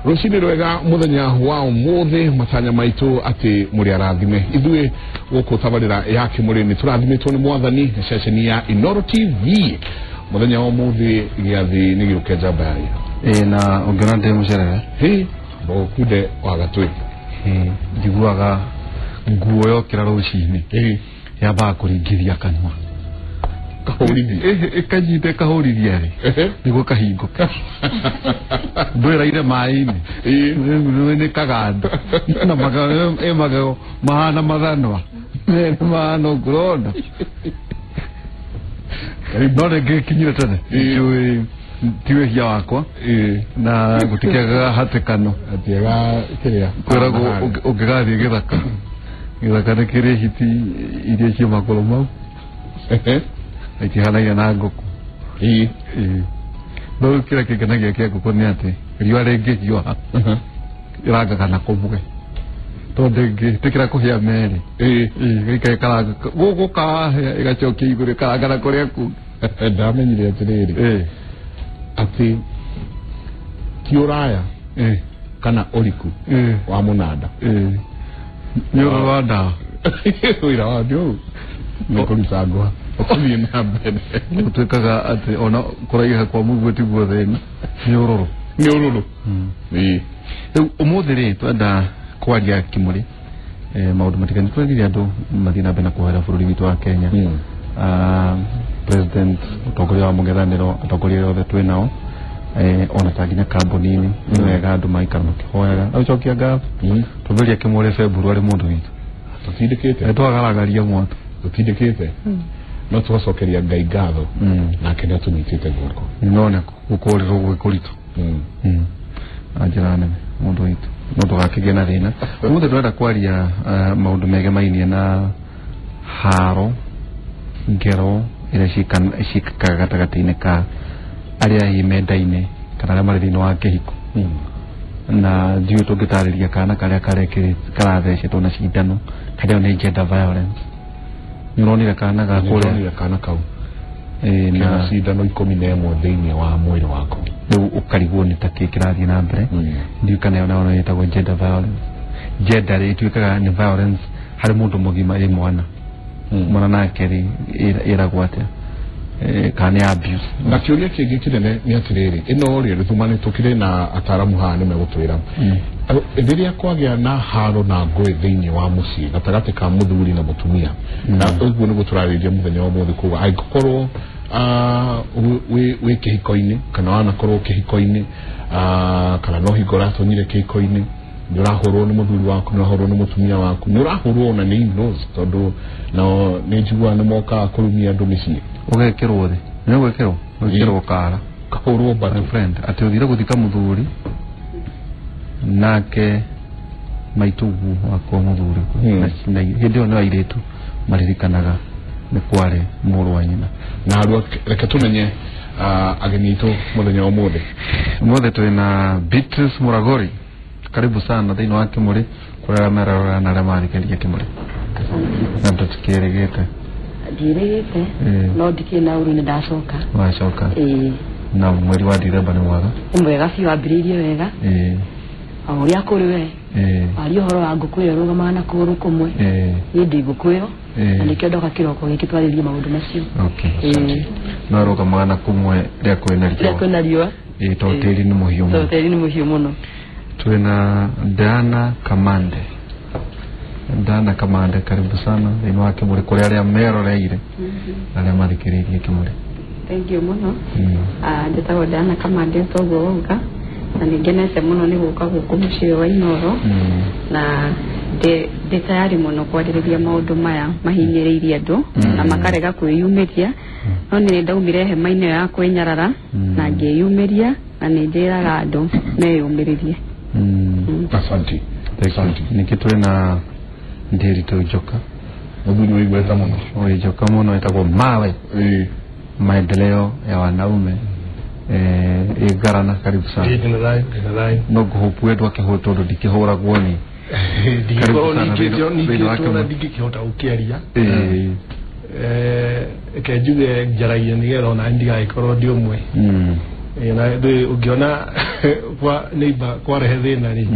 Rũcinĩ rwega mũthenya wa ũmũthĩ, matanya maitũ atĩ mũrĩ arathime. Ithuĩ gũkũ tabarĩra ya Kĩmũrĩ nĩ tũrathimĩtwo nĩ mwathani na ceceni ya Inooro TV. Mũthenya wa ũmũthĩ gĩathĩ nĩ gĩũke njamba ya ira. Ĩĩ, na ũngĩona ndĩ mũcerere Hĩ, mbũkunde wa gatwĩ. Ĩĩ, njiguaga nguo yokĩra rũcinĩ yambaga kũringithia kanua. Kahũrithia. Ĩkanyita ĩkahũrithia rĩ nĩguo kahingũke. Ndwĩraire maĩ-inĩ nĩ kaganda na magego, ĩ magego mahana mathanwa merĩ mahana ũngũrona no rĩngĩ kinyire tene. Njũĩ ti wĩhia wakwa na gũtikĩagaga hatĩkano. Atiaga kĩrĩa kwĩragwo ũngĩgathiĩ gĩthaka, gĩthaka nĩ kĩrĩ hiti iria ciĩ magũrũ mau na itihanaine na ngũkũ. Ĩĩ. No rĩu kĩrĩa kĩngenagia kĩa ngũkũ nĩ atĩ riũa rĩngĩhiũha ĩrangaga na kũmwe tondũ ndĩngĩtĩkĩra kũhĩa merĩ. Ĩĩ, gĩikare karanga gũkũ kahĩa ĩgacokia igũrũ ĩkaranga na kũrĩa kũngĩ. Ndamenyire atĩrĩrĩ atĩ ti ũraya kana ũriku wa mũnanda. Nĩ ũroro wa ndawa. Wĩra wa nĩ nĩ kũruta ngwa ũthiĩ na mbere. Gũtuĩkaga atĩ ona kũraiha kwa mũguo tiguo thĩna, nĩ ũrũrũ. Nĩ ũrũrũ. Ĩĩ. Rĩu ũmũthĩ rĩ twenda kwaria Kĩmũrĩ maũndũ matiganu. Twendire andũ mathiĩ na mbere na kũhoera bũrũri witũ wa Kenya. President, mũtongoria wa mũng'ethanĩro, atongoria othe twĩ nao, ona ta nginya kambuni-inĩ nĩ wega andũ maikara makĩhoyaga na gũcokia ngatho. Tũmĩria Kĩmũrĩ February mũndũ witũ. Tũtindĩkĩte. Nĩ twagaragaria mwatũ. Tũtindĩkĩte no tũgacokeria Ngai ngatho nake nĩ atũnyitĩte guoko. None gũkũrĩrwo gwĩ kũritũ na njĩra nene mũndũ witũ, no ndũgakĩgĩe na thĩna. Ũmũthĩ tũrenda kwaria maũndũ megemainie na haro, ngero iria ciĩkĩkaga gatagatĩ-inĩ ka arĩa hihi mendaine kana arĩa marĩ thĩinĩ wa kĩhiko. Na ndiũĩ tũngĩtarĩria kana karĩa karathecetwo na cindano karĩa nĩ gender violence. Nĩ ũronire kana ga kũrĩa? Nĩndonire kana kau. Ĩĩ, kena na cindano 11 thĩinĩ wa mwĩrĩ wako. Rĩu ũkarigwo nĩ ta kĩ kĩrathiĩ na mbere. Ndiũĩ kana ĩyo nayo ĩtagwo gender violence. Gender rĩ ĩtuĩkaga nĩ violence harĩ mũndũ mũgima, ĩ mwana mwana nake rĩ ĩragwo atĩa? Kana nĩ abuse? Na kĩũria kĩngĩ kĩnene nĩ atĩrĩrĩ, ĩno rĩ rĩthumane tũkĩrĩ na ataramu haha nĩ megũtwĩra. Rĩrĩa kwagĩa na haro na ngũĩ thĩinĩ wa mũciĩ gatagatĩ ka mũthuri na mũtumia, na ũguo nĩguo tũrarĩrĩria mũthenya wa ũmũthĩ, kuga angĩkorwo wĩ kĩhiko-inĩ kana wanakorwo kĩhiko-inĩ, kana no hingo ũratonyire kĩhiko-inĩ, nĩ ũrahũrwo nĩ mũthuri waku, nĩ ũrahũrwo nĩ mũtumia waku, nĩ ũrahũrwo ona nĩ in-laws, tondũ nao nĩ njiguaga nĩ mokaga kũrumia andũ mĩciĩ. Ũgekĩrwo thĩ, nĩ ũgwĩkĩrwo gwĩkĩrwo kara. Kahũrwo My mbatũ. friend, atĩ ũthire gũthika mũthuri nake maitũguo wakwa mũthuri. Na hĩndĩ ĩyo nĩ airĩtu maririkanaga nĩ kwarĩ mũrũ wa nyina. Na arua reke tumenye ageni aitũ mũthenya wa ũmũthĩ. Ũmũthĩ twĩ na Beatrice Muragori, karibu sana thĩinĩ wa Kĩmũrĩ kũrĩa arĩa merorera na arĩa marikĩria Kĩmũrĩ. Asante. Na ndũtikĩrĩgĩte. Ndiĩrĩgĩte. No ndikĩrĩ na ũru, nĩ ndacoka. Wacoka. Ĩĩ. Na mweri wa Dithemba nĩ mwega? Nĩ mwega biũ, wambĩrĩirie wega. O ũrĩa kũrĩ we. Waria ũhoro wa ngũkũ ĩyo ĩrũgamaga na kũgũrũ kũmwe. Niĩ ndĩ ngũkũ ĩyo. Na nĩkĩo ndoka kĩroko gĩkĩ twarĩrie maũndũ macio. Okay. Ĩĩ. No rũgamaga na kũmwe rĩrĩa kwĩna Rĩrĩa riũa. kwĩna riũa. Ĩĩ, tondũ tĩri nĩ mũhiũ Tondũ mũno. tĩri nĩ mũhiũ mũno. Twĩna Diana Kamande. Diana Kamande, karibu sana thĩinĩ wa Kĩmũrĩ kũrĩa arĩa meroreire na arĩa mathikĩrĩirie Kĩmũrĩ. Thank you mũno. Njĩtagwo Diana Kamande toguo wauga, na nĩ ngenete mũno nĩ gũka gũkũ mũciĩ wa Inooro. Na ndĩ tayari mũno kwarĩrĩria maũndũ maya mahinyĩrĩirie andũ na makarega kwĩyumĩria, no nĩ ndaumire hema-inĩ ĩyo ya kwĩnyarara na ngĩyumĩria, na nĩ njĩraga andũ meyũmĩrĩrie. Asante. Thank you. Ningĩ twĩna Ndĩritũ Njoka. Mũthuri wĩ igweta mũno. Oi, Njoka mũno, ĩtagwo Mawe. Maendeleo ya wanaume ĩ ngarana, karibu sana. Ndĩ na thayũ, ndĩ na thayũ. No ngũhũpu wendwo akĩhũrwo tondũ ndikĩhũragwo ni. Ndingĩkorwo Karibu sana ningĩtwo thĩinĩ wa ningĩtwo na Kĩmũrĩ. ndingĩkĩhota gũkĩaria. Reke njuge njaragia nĩgetha ona niĩ ndigagĩkorwo ndĩ ũmwe. Na ũngĩona kwa neighbor kwarehe thĩna rĩ,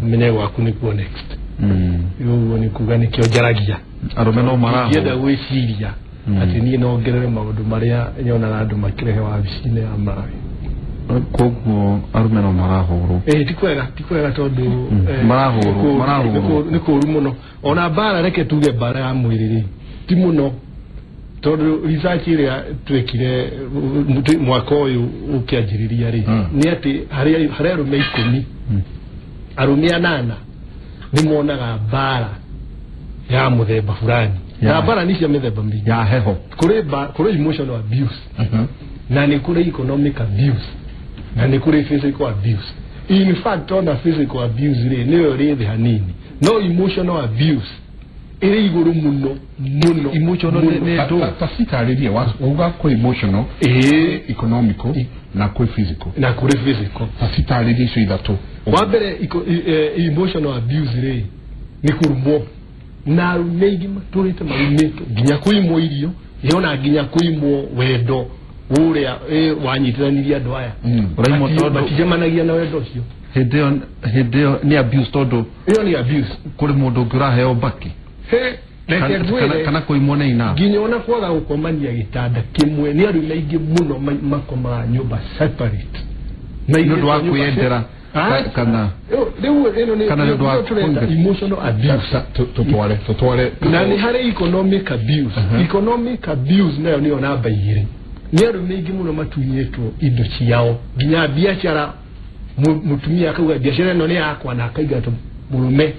menye gwaku nĩkuo next. Ũguo nĩ kuga nĩkĩo njaragia. Arũme no marahũrwo. Ingĩenda gwĩciria atĩ niĩ no ngerere maũndũ marĩa nyonaga andũ makĩrehe wabici-inĩ ya maĩ. Koguo arũme no marahũrwo. Ti kwega tondũ marahũrwo. Nĩ kũũru mũno. Ona mbara, reke tuge mbara ya mwĩrĩ rĩ, ti mũno, tondũ research ĩrĩa twekire mwaka ũyũ ũkĩanjĩrĩria rĩ, nĩ atĩ harĩ arũme 10, arũme 8 nĩ monaga mbara ya mũthemba fulani. Na mbara nĩ cia mĩthemba mĩingĩ. Ya heho. Kũrĩ emotional abuse, na nĩ kũrĩ economic abuse, na nĩ kũrĩ physical abuse. In fact, ona physical abuse rĩ, nĩyo ĩrĩ thĩ hanini, no emotional abuse ĩrĩ igũrũ mũno mũno. Emotional nĩ ndũ. Tacitarĩrie, wauga kwĩ emotional, economical na kwĩ physical. Na kũrĩ physical. Tacitarĩrie icio ithatũ. Wa mbere, emotional abuse rĩ, nĩ kũrumwo. Na arũme aingĩ matũrĩte marumĩtwo nginya kũimwo irio, yona nginya kũimwo wendo ũrĩa wanyitithanirie andũ aya. Maticemanagia na wendo ũcio. Hĩndĩ ĩyo nĩ abuse, tondũ ĩyo nĩ abuse. Kũrĩ mũndũ ũngĩ ũraheo mbaki kana kũimwo nĩ ina. Nginya ona kwaga gũkomania gĩtanda kĩmwe, nĩ arũme aingĩ mũno makomaga nyũmba separate. Nĩ ũndũ wa kwĩyendera kana rĩu ĩno nĩ ũndũ wa emotional abuse. Tũtware. Na nĩ harĩ economic abuse. Economic abuse nayo nĩyo namba 2. Nĩ arũme aingĩ mũno matunyĩtwo indo ciao, nginya biacara. Mũtumia akauga biacara ĩno nĩ yakwa, na akaingata mũrũme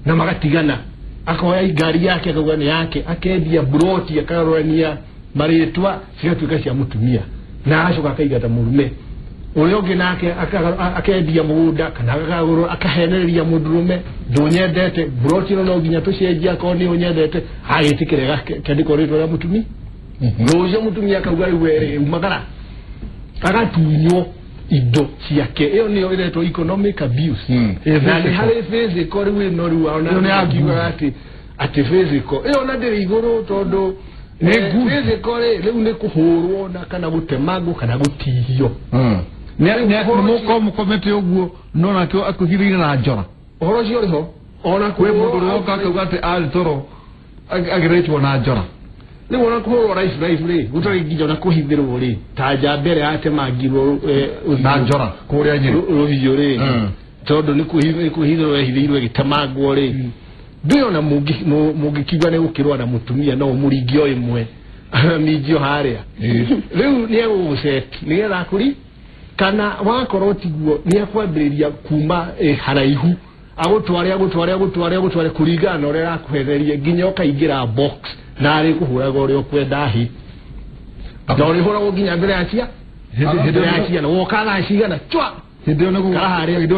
na magatigana. Akoya ngari yake akauga nĩ yake, akendia buroti, akarorania marĩtwa cigatuĩka cia mũtumia, na agacoka akaingata mũrũme. Ũrĩa ũngĩ nake akendia mũgũnda kana akagũrwo, akahenereria mũndũrũme, ndũnyendete, buroti ĩno no nginya tũcenjie akorwo nĩ ũnyendete, agĩtĩkĩra ĩkandĩkwo rĩtwa rĩa mũtumia. Rũciũ mũtumia akauga rĩu we umagara, agatunywo indo ciake. Ĩyo nĩyo ĩretwo economic abuse. Na nĩ harĩ physical rĩu ĩno rĩu ona akiugaga atĩ physical ĩyo ona ndĩrĩ igũrũ, tondũ physical rĩ, rĩu nĩ kũhũrwo na kana gũtemangwo kana gũtihio. Nĩ mũkorwo mũkomete ũguo, no nakĩo akuhithĩire na njora. Ũhoro ũcio ũrĩ ho. Ona kwĩ mũndũ ũrĩa woka akauga atĩ arĩ toro agĩrĩtwo na njora. Rĩu ona kũhũrwo raifu rĩ, gũtarĩ nginya ona kũhithĩrwo rĩ, ta njamba ĩrĩa yatemangirwo na njora kũrĩa Nyĩrĩ rũhiũ rĩ, tondũ nĩ kũhithĩrwo yahithĩirwo ĩgĩtemangwo rĩ, ndũĩ ona mũngĩkiuga nĩ gũkĩrũa na mũtumia no ũmũringie o ĩmwe minjio harĩa. Rĩu nĩ egũgũcet nĩgetha akũri, kana wakorwo tiguo nĩ ekwambĩrĩria kuma haraihu, agũtware agũtware agũtware agũtware kũringana na ũrĩa arakũhereria nginya ũkaingĩra box, na arĩ kũhũraga ũrĩa ũkwenda hĩ, na ũrĩhũragwo nginya mbere ya ciana, woka thaa cigana chwa. Hĩndĩ ĩyo nĩ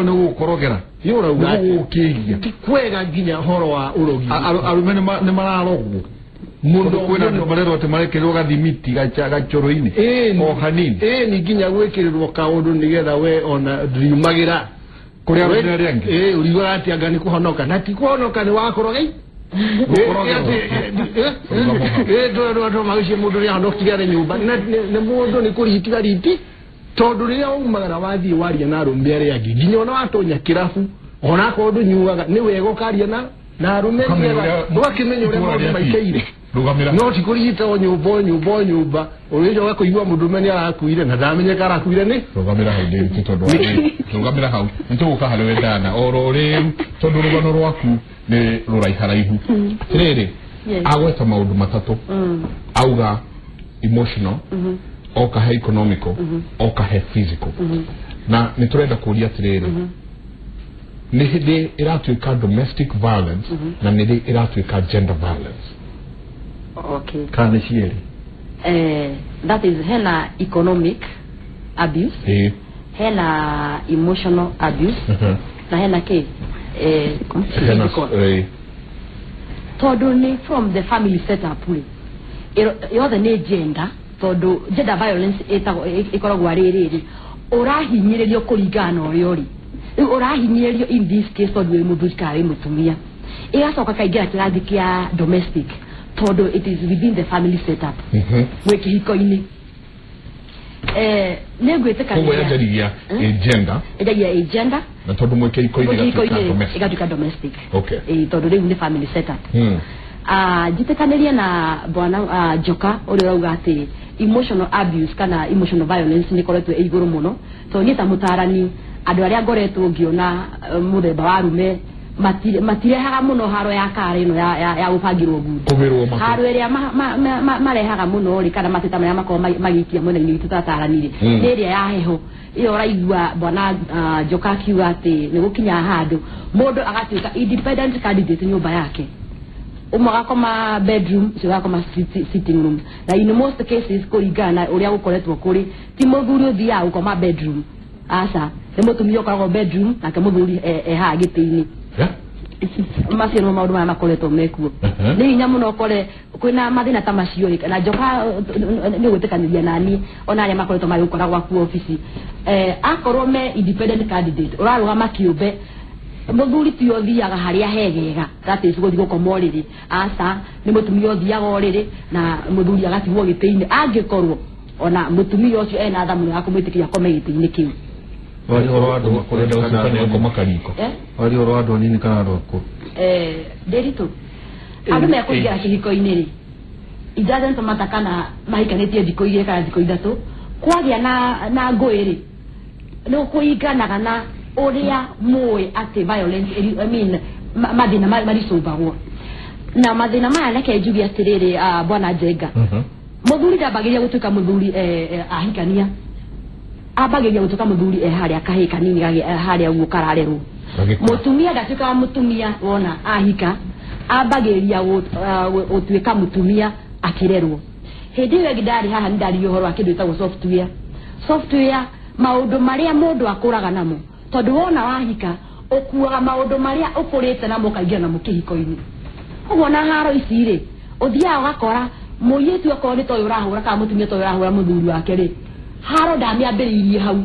gũgũkorogera, nĩ gũgũkĩgia. Ti kwega nginya ũhoro wa ũrogi. Arũme nĩ mararogwo mũno, kwĩna andũ marerwo atĩ marekĩrĩrwo gathimiti gacoro-inĩ o hanini. Ĩni nginya gwĩkĩrĩrwo kaũndũ nĩgetha we ona ndriumagĩra kũrĩ arũme arĩa angĩ. Ũriugaga atĩ anga nĩ kũhonoka, na ti kũhonoka, nĩ wakoroga. Ndå mũndũ nĩ ahonokire arĩ nyũmba, nĩ mũndũ nĩ kũritiga riti, tondũ rĩrĩa waumagara wathiĩ waria na arũme arĩa angĩ, nginya ona watonya kĩrabu, ona akorwo ndũnyuaga, nĩ wega ũkaria na arũme ũgakĩmenya ũrĩa maũndũ maikaire. No ti kũrigita o nyũmba o nyũmba o nyũmba, ũrĩcoka kũigua mũndũrũme nĩ arakuire na ndamenyeka arakuire nĩ. Rũgamĩra hau David, tondũ rũgamĩra hau nĩtũgũka harĩ we Diana oro rĩu, tondũ rũgano rwaku nĩ rũraiharaihu. Atĩrĩrĩ, agweta maũndũ matatũ, auga emotional, oka he economical, oka he physical. Na nĩ tũrenda kũria atĩrĩrĩ, nĩ hĩndĩ ĩratuĩka domestic violence na nĩ rĩ ĩratuĩka gender violence? Okay. Kana nĩ cierĩ? That is hena economic abuse, hena emotional abuse, na hena kĩ physical. Tondũ nĩ from the family setup rĩ, yothe nĩ gender, tondũ gender violence ĩkoragwo arĩ rĩrĩ, ũrahinyĩrĩrio kũringana na ũrĩa ũrĩ. Rĩu ũrahinyĩrĩrio in this case tondũ wĩ mũthuri kana wĩ mũtumia. Ĩgacoka kaingĩra kĩrathi kĩa domestic, tondũ it is within the family setup. Mwĩ kĩhiko-inĩ. Nĩ ngwĩtĩkanĩria koguo yanjarigia gender, ĩnjagia gender, na tondũ mwĩke iko-inĩ ĩgatuĩka domestic. Okay. Tondũ rĩu nĩ family setup. Njĩtĩkanĩrie na bwana Njoka ũrĩa ũrauga atĩ emotional abuse kana emotional violence nĩ ĩkoretwo ĩ igũrũ mũno, tondũ niĩ ta mũtarani andũ arĩa ngoretwo ngĩona mũthemba wa arume matirehaga mũno haro ya kara ĩno ya gũbangĩrwo ngundi. Haro ĩrĩa marehaga mũno rĩ, kana mateta marĩa makoragwo magĩikia mwena-inĩ witũ ta atarani rĩ, nĩ ĩrĩa ya heho ĩyo ũraigua bwana Njoka akiuga atĩ nĩ gũkinya handũ mũndũ agatuĩka independent candidate nyũmba yake, ũmwe agakoma bedroom, ũcio agakoma sitting room, na in most cases kũringana na ũrĩa gũkoretwo kũrĩ, ti mũthuri ũthiaga gũkoma bedroom, aca, nĩ mũtumia ũkoragwo bedroom nake mũthuri e haha gĩtĩ-inĩ. Macio nĩmo maũndũ marĩa makoretwo mekuo. Nĩ hinya mũno ũkore kwĩna mathĩna ta macio rĩ, na Njoka nĩ ũgwĩtĩkanĩria naniĩ ona arĩa makoretwo magĩũkora gwaku obici, akorwo me independent candidate ũrarũgama kĩũmbe, mũthuri ti ũthiaga harĩa hegega, that is gũthiĩ gũkoma ũrĩrĩ, aca, nĩ mũtumia ũthiaga ũrĩrĩ na mũthuri agatigwo gĩtĩ-inĩ, angĩkorwo ona mũtumia ũcio ena tha mũno ya kũmwĩtĩkĩria akome gĩtĩ-inĩ kĩu. Wari ũhoro wa andũ kũrenda gũcukania gũkoma kariko. Wari ũhoro wa andũ anini kana andũ akũrũ? Ndĩritũ andũ mekũingĩra kĩhiko-inĩ rĩ, it doesn't matter kana mahikanĩtie thikũ igĩrĩ kana thikũ ithatũ, kwagĩa na ngũĩ rĩ, nĩ kũringanaga na ũrĩa mũĩ atĩ violence, I mean mathĩna maricũmbagwo na mathĩna maya. Reke njuge atĩrĩrĩ, bwana Njenga, mũthuri ndambagĩrĩria gũtuĩka mũthuri ahikania, ambagĩrĩria gũtuĩka mũthuri harĩa kahĩĩ kanini harĩa ũguo kararerwo. Mũtumia ndatuĩkaga mũtumia wona ahika, ambagĩrĩria gũtuĩka mũtumia akĩrerwo. Hĩndĩ ĩyo ĩngĩ ndarĩ haha nĩ ndaririe ũhoro wa kĩndũ gĩtagwo software. Software, maũndũ marĩa mũndũ akũraga namo, tondũ wona wahika ũkuaga maũndũ marĩa ũkũrĩte namo ũkaingĩra namo kĩhiko-inĩ. Ũguo na haro ici rĩ, ũthiaga ũgakora mũirĩtu okorwo nĩ ta ũyũ ũrahũra kana mũtumia ta ũyũ ũrahũra mũthuri wake rĩ, haro ndamĩambĩrĩirie hau,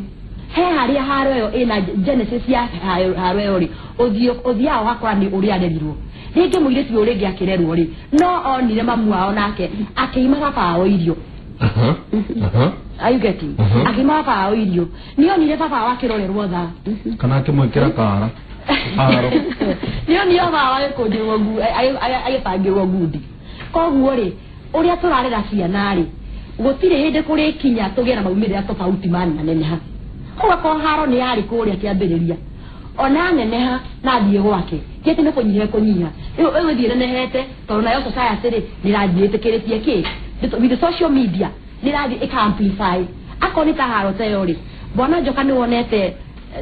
he harĩa haro ĩyo ĩna genesis ya haro ĩyo rĩ, ũthiaga ũgakora nĩ ũrĩa arerirwo. Rĩngĩ mũirĩtu ũyũ rĩngĩ akĩrerwo rĩ, no onire mamu wao nake akĩima baba wao irio. Are you getting? Akĩima baba wao irio, nĩ onire baba wao akĩrorerwo thaa, kana akĩmwĩkĩra kara haro, nĩ onire baba wao agĩkũnjĩrwo agĩbangĩrwo ngundi. Koguo rĩ, ũrĩa tũrarera ciana rĩ, gũtirĩ hĩndĩ kũrĩkinya tũgĩe na maumĩrĩra tofauti maneneha. Ũgakorwo haro nĩ yarĩ kũrĩa kĩambĩrĩria, ona neneha na athiĩ gwake, ti atĩ nĩ kũnyiha kũnyiha, ĩgũthiĩ ĩnenehete, tondũ nayo society rĩ nĩ ĩrathiĩ ĩtĩkĩrĩtie kĩ with the social media nĩ ĩrathiĩ ĩka amplify. Akorwo nĩ ta haro ta ĩyo rĩ, bwana Njoka nĩ wonete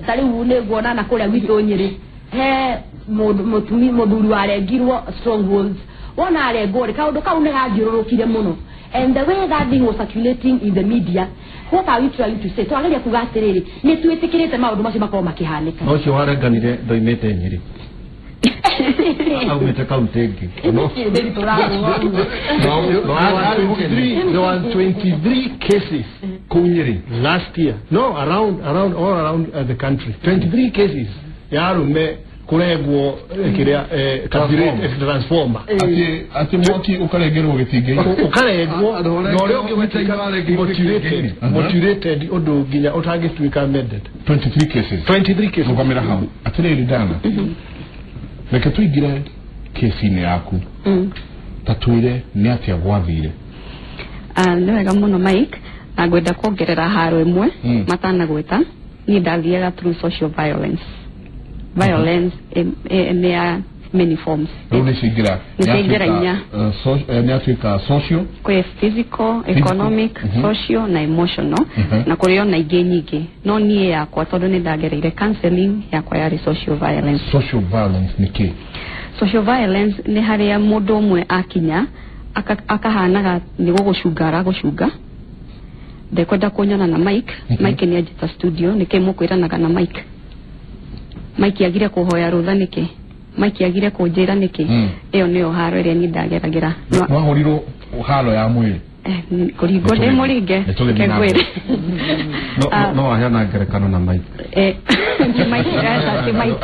ta rĩu nĩ nguona na kũrĩa gwitũ Nyĩrĩ he mũthuri warengirwo strongholds, wona arengwo rĩ, kaũndũ kau nĩ gathiũrũrũkire mũno. And the way that thing was circulating in the media, what are we trying to say? Twageria kuga atĩrĩrĩ, nĩ twĩtĩkĩrĩte maũndũ macio makorwo makĩhanĩka. No ũcio warenganire ndoimĩte Nyĩrĩ, aumĩte kaunti ĩngĩ. There were 23 cases kũu Nyĩrĩ last year. No, around all around the country. 23 cases ya arũme kũrengwo kĩrĩa transformer, atĩ mwaki ũkarengerwo gĩtingĩ-inĩ, ũkarengwo na ũrĩa ũngĩ ũgatuĩka mutilated ũndũ nginya ũtangĩtuĩka mended. 23 cases, 23 cases. Rũgamĩra hau atĩrĩrĩ, Dana, reke tũingĩre kesi-inĩ yaku, ta twĩre nĩ atĩa gwathire. Nĩ wega mũno Mike, na ngwenda kuongerera haro ĩmwe matanagwĩta. Niĩ ndathiaga through social violence. Violence in their many forms. Rĩu nĩ ciingĩra, nĩ inya, nĩ atuĩka social, kwĩ physical, economic, social na emotional, na kũrĩ ona ingĩ nyingĩ, no niĩ yakwa tondũ nĩ ndagereire counseling yakwa yarĩ social violence. Social violence nĩ kĩ? Social violence nĩ harĩa mũndũ ũmwe akinya akahanaga nĩ gũgũcunga aragũcunga, ndekwenda kunyona na Mike. Mike nĩ anjĩta studio, nĩkĩ mũkwĩranaga na Mike? Mike agire kũhoya rũtha nĩkĩ? Mike agire kũnjĩra nĩkĩ? Ĩyo nĩyo haro ĩrĩa niĩ ndageragĩra. Wahũrirwo haro ya mwĩrĩ? Kũringwo ndĩ mũringe, ngwĩre. No waheana ngerekano na Mike. Ti Mike, ti Mike.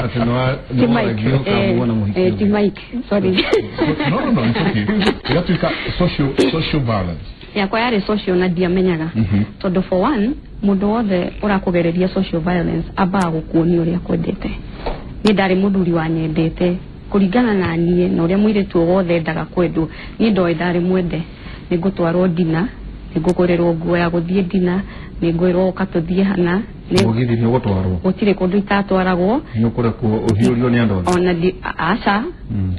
Ti Mike. Ti Mike, sorry. No, it's okay. Ĩgatuĩka social violence. Yakwa yarĩ social na ndiamenyaga. Tondũ for one, mũndũ wothe ũrakũgereria social violence ambaga gũkuonia ũrĩa akwendete. Niĩ ndarĩ mũthuri wanyendete kũringana na niĩ na ũrĩa mũirĩtu o wothe endaga kwendwo. Niĩ ndoĩ ndarĩ mwende, nĩ ngũtwarwo ndina, nĩ ngũgũrĩrwo nguo ya gũthiĩ ndina, nĩ ngwĩrwo ũka tũthiĩ hana. Mũgithi nĩ ũgũtwarwo? Gũtirĩ kũndũ itatwaragwo. Nĩ ũkũrekwo ũhiũrio nĩ andũ othe? Ona aca.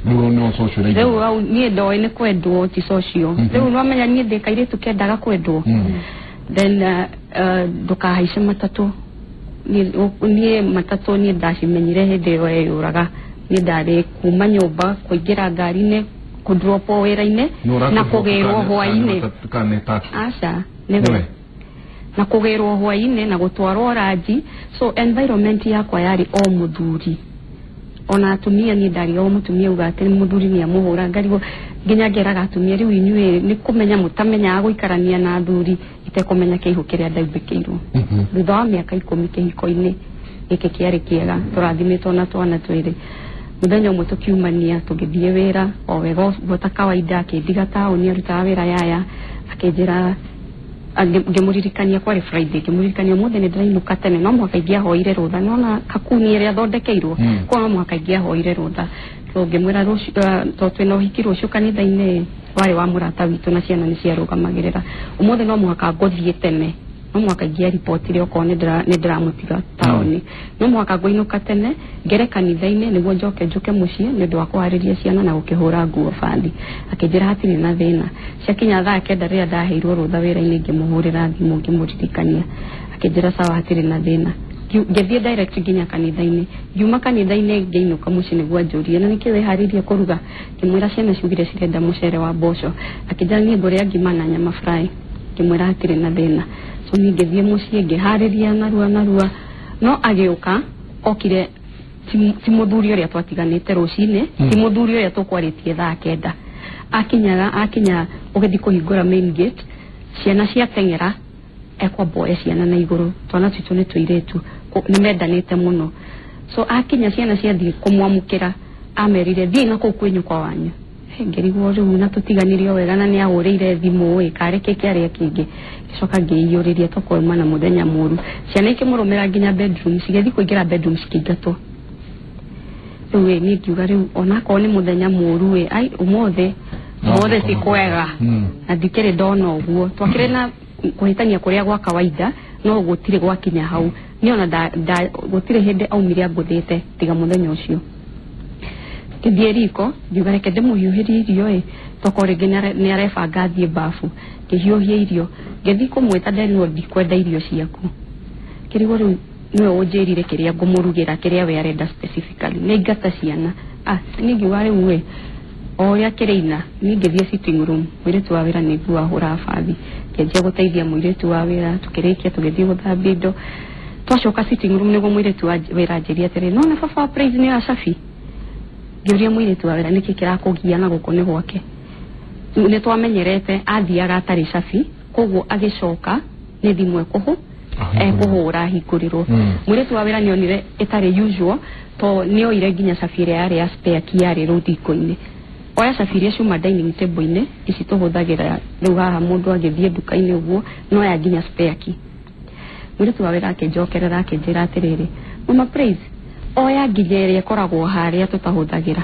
Rĩu no social. Rĩu hau niĩ ndoĩ nĩ kwendwo ti social. Rĩu nĩwamenya niĩ ndĩ kairĩtu kendaga kwendwo. Then ndũkahaice matatũ. Niĩ matatũ niĩ ndacimenyire hĩndĩ ĩyo eyũraga. Niĩ ndarĩ kuma nyũmba kũingĩra ngari-inĩ, kũndropwo wĩra-inĩ na kũgĩrwo hwaĩ-inĩ. Aca, nĩwe. Na kũgĩrwo hwaĩ-inĩ na gũtwarwo ranji. So environment yakwa yarĩ o mũthuri. Ona atumia niĩ ndarĩ o mũtumia uga atĩ mũthuri nĩ amũhũra ngarigwo nginya ngeraga atumia rĩu inyuĩ nĩ kũmenya mũtamenyaga gũikarania na athuri itekũmenya kĩihũ kĩrĩa ndaumbĩkĩirwo. Thutha wa mĩaka 10 kĩhiko-inĩ gĩkĩ kĩarĩ kĩega, tũrathimĩtwo na twana twĩrĩ. Mũthenya ũmwe tũkiumania tũgĩthiĩ wĩra o wega ũguo ta kawaida, akĩndiga taũni arutaga wĩra yaya, akĩnjĩra ngĩmũririkania kwarĩ Friday, ngĩmũririkania ũmũthĩ nĩ ndĩrainũka tene, no mũhaka ingĩahoire rũtha, nĩwona kakuni ĩrĩa athondekeirwo, koguo no mũhaka ingĩahoire rũtha. So ngĩmwĩra rũciũ, tondũ twĩna ũhiki rũciũ kanitha-inĩ warĩ wa mũrata witũ na ciana nĩ ciarũgamagĩrĩra, ũmũthĩ no mũhaka ngũthiĩ tene, no mũhaka ingĩaribotire okorwo nĩ ndĩramũtiga taũni, no mũhaka ngũinũka tene ngere kanitha-inĩ nĩguo njoke njũke mũciĩ nĩ ũndũ wa kũharĩria ciana na gũkĩhũra nguo bathi. Akĩnjĩra hatirĩ na thĩna. Ciakinya thaa 9 rĩrĩa ndaheirwo rũtha wĩra-inĩ, ngĩmũhũrĩra thimũ ngĩmũririkania, akĩnjĩra sawa hatirĩ na thĩna. Ngĩthiĩ direct nginya kanitha-inĩ. Ngiuma kanitha-inĩ ngĩinũka mũciĩ nĩguo anjũrie na nĩkĩ wĩharĩirie kũruga. Ngĩmwĩra ciana ciugire cirenda mũcere wa mboco. Akĩnjĩra niĩ ngũrĩa ngima na nyama fry. Ngĩmwĩra hatirĩ na thĩna. So niĩ ngĩthiĩ mũciĩ ngĩharĩria narua narua, no agĩũka okire ti mũthuri ũrĩa twatiganĩte rũcinĩ, ti mũthuri ũrĩa tũkwarĩtie thaa 9. Akinyaga akinya ũgĩthiĩ kũhingũra main gate, ciana ciateng'era ekwamba oe ciana na igũrũ, twana twitũ nĩ tũirĩtu, nĩ mendanĩte mũno. So akinya ciana ciathiĩ kũmwamũkĩra, amerire thiĩ na kũu kwĩ nyũkwa wanyu. Ngĩrigwo rĩu na tũtiganire o wega na nĩ ahũrĩire thimũ ĩ karĩ kĩ kĩarĩa kĩngĩ. Ngĩcoka ngĩiyũrĩria tũkauma na mũthenya mũru. Ciana ikĩmũrũmĩra nginya bedroom, cigĩthiĩ kũingĩra bedroom cikĩingatwo. Rĩu ĩ niĩ ngiuga rĩu onakorwo nĩ mũthenya mũru ĩ ai ũmũthĩ ũmũthĩ ti kwega. Na ndikĩrĩ ndona ũguo. Twakĩrĩ na kũhĩtania kũrĩa gwa kawaida, no gũtirĩ gwakinya hau. Niĩ ona gũtirĩ hĩndĩ aumire angũthĩte tiga mũthenya ũcio. Ngĩthiĩ riko ngiuga reke ndĩmũhiũhĩrie irio ĩ tokorwo rĩngĩ nĩ arebanga athiĩ bafu. Ngĩhiũhia irio, ngĩthiĩ kũmwĩta nderirwo ndikwenda irio ciaku. Kĩrigwo rĩu nĩwe ũnjĩrire kĩrĩa ngũmũrugĩra kĩrĩa we arenda specifically. Nĩ aingata ciana. Niĩ ngiuga rĩu ĩ o ũrĩa kĩrĩina, niĩ ngĩthiĩ sitting room, mũirĩtu wa wĩra nĩ nguo ahũraga bathi. Ngĩanjia gũteithia mũirĩtu wa wĩra, tũkĩrĩkia tũgĩthiĩ gũthambia indo. Twacoka sitting room nĩguo mũirĩtu wa wĩra anjĩrie atĩrĩ, nona baba wa Praise nĩ oya cabi. Ngĩũria mũirĩtu wa wĩra nĩkĩ kĩrakũgia na gũkũ nĩ gwake. Nĩ twamenyerete athiaga atarĩ cabi, koguo agĩcoka nĩ thimũ ekũhũra ahingũrĩrwo. Mũirĩtu wa wĩra nĩonire ĩtarĩ usual to nĩoire nginya cabi ĩrĩa yarĩ ya spare key yarĩ rũthingo-inĩ. Oya cabi iria ciuma dining table-inĩ ici tũhũthagĩra rĩu haha mũndũ agĩthiĩ nduka-inĩ ũguo, no ya nginya spare key. Mũirĩtu wa wĩra akĩnjokerera akĩnjĩra atĩrĩrĩ, Mama Praise, oya nginya ĩrĩa ĩkoragwo harĩa tũtahũthagĩra.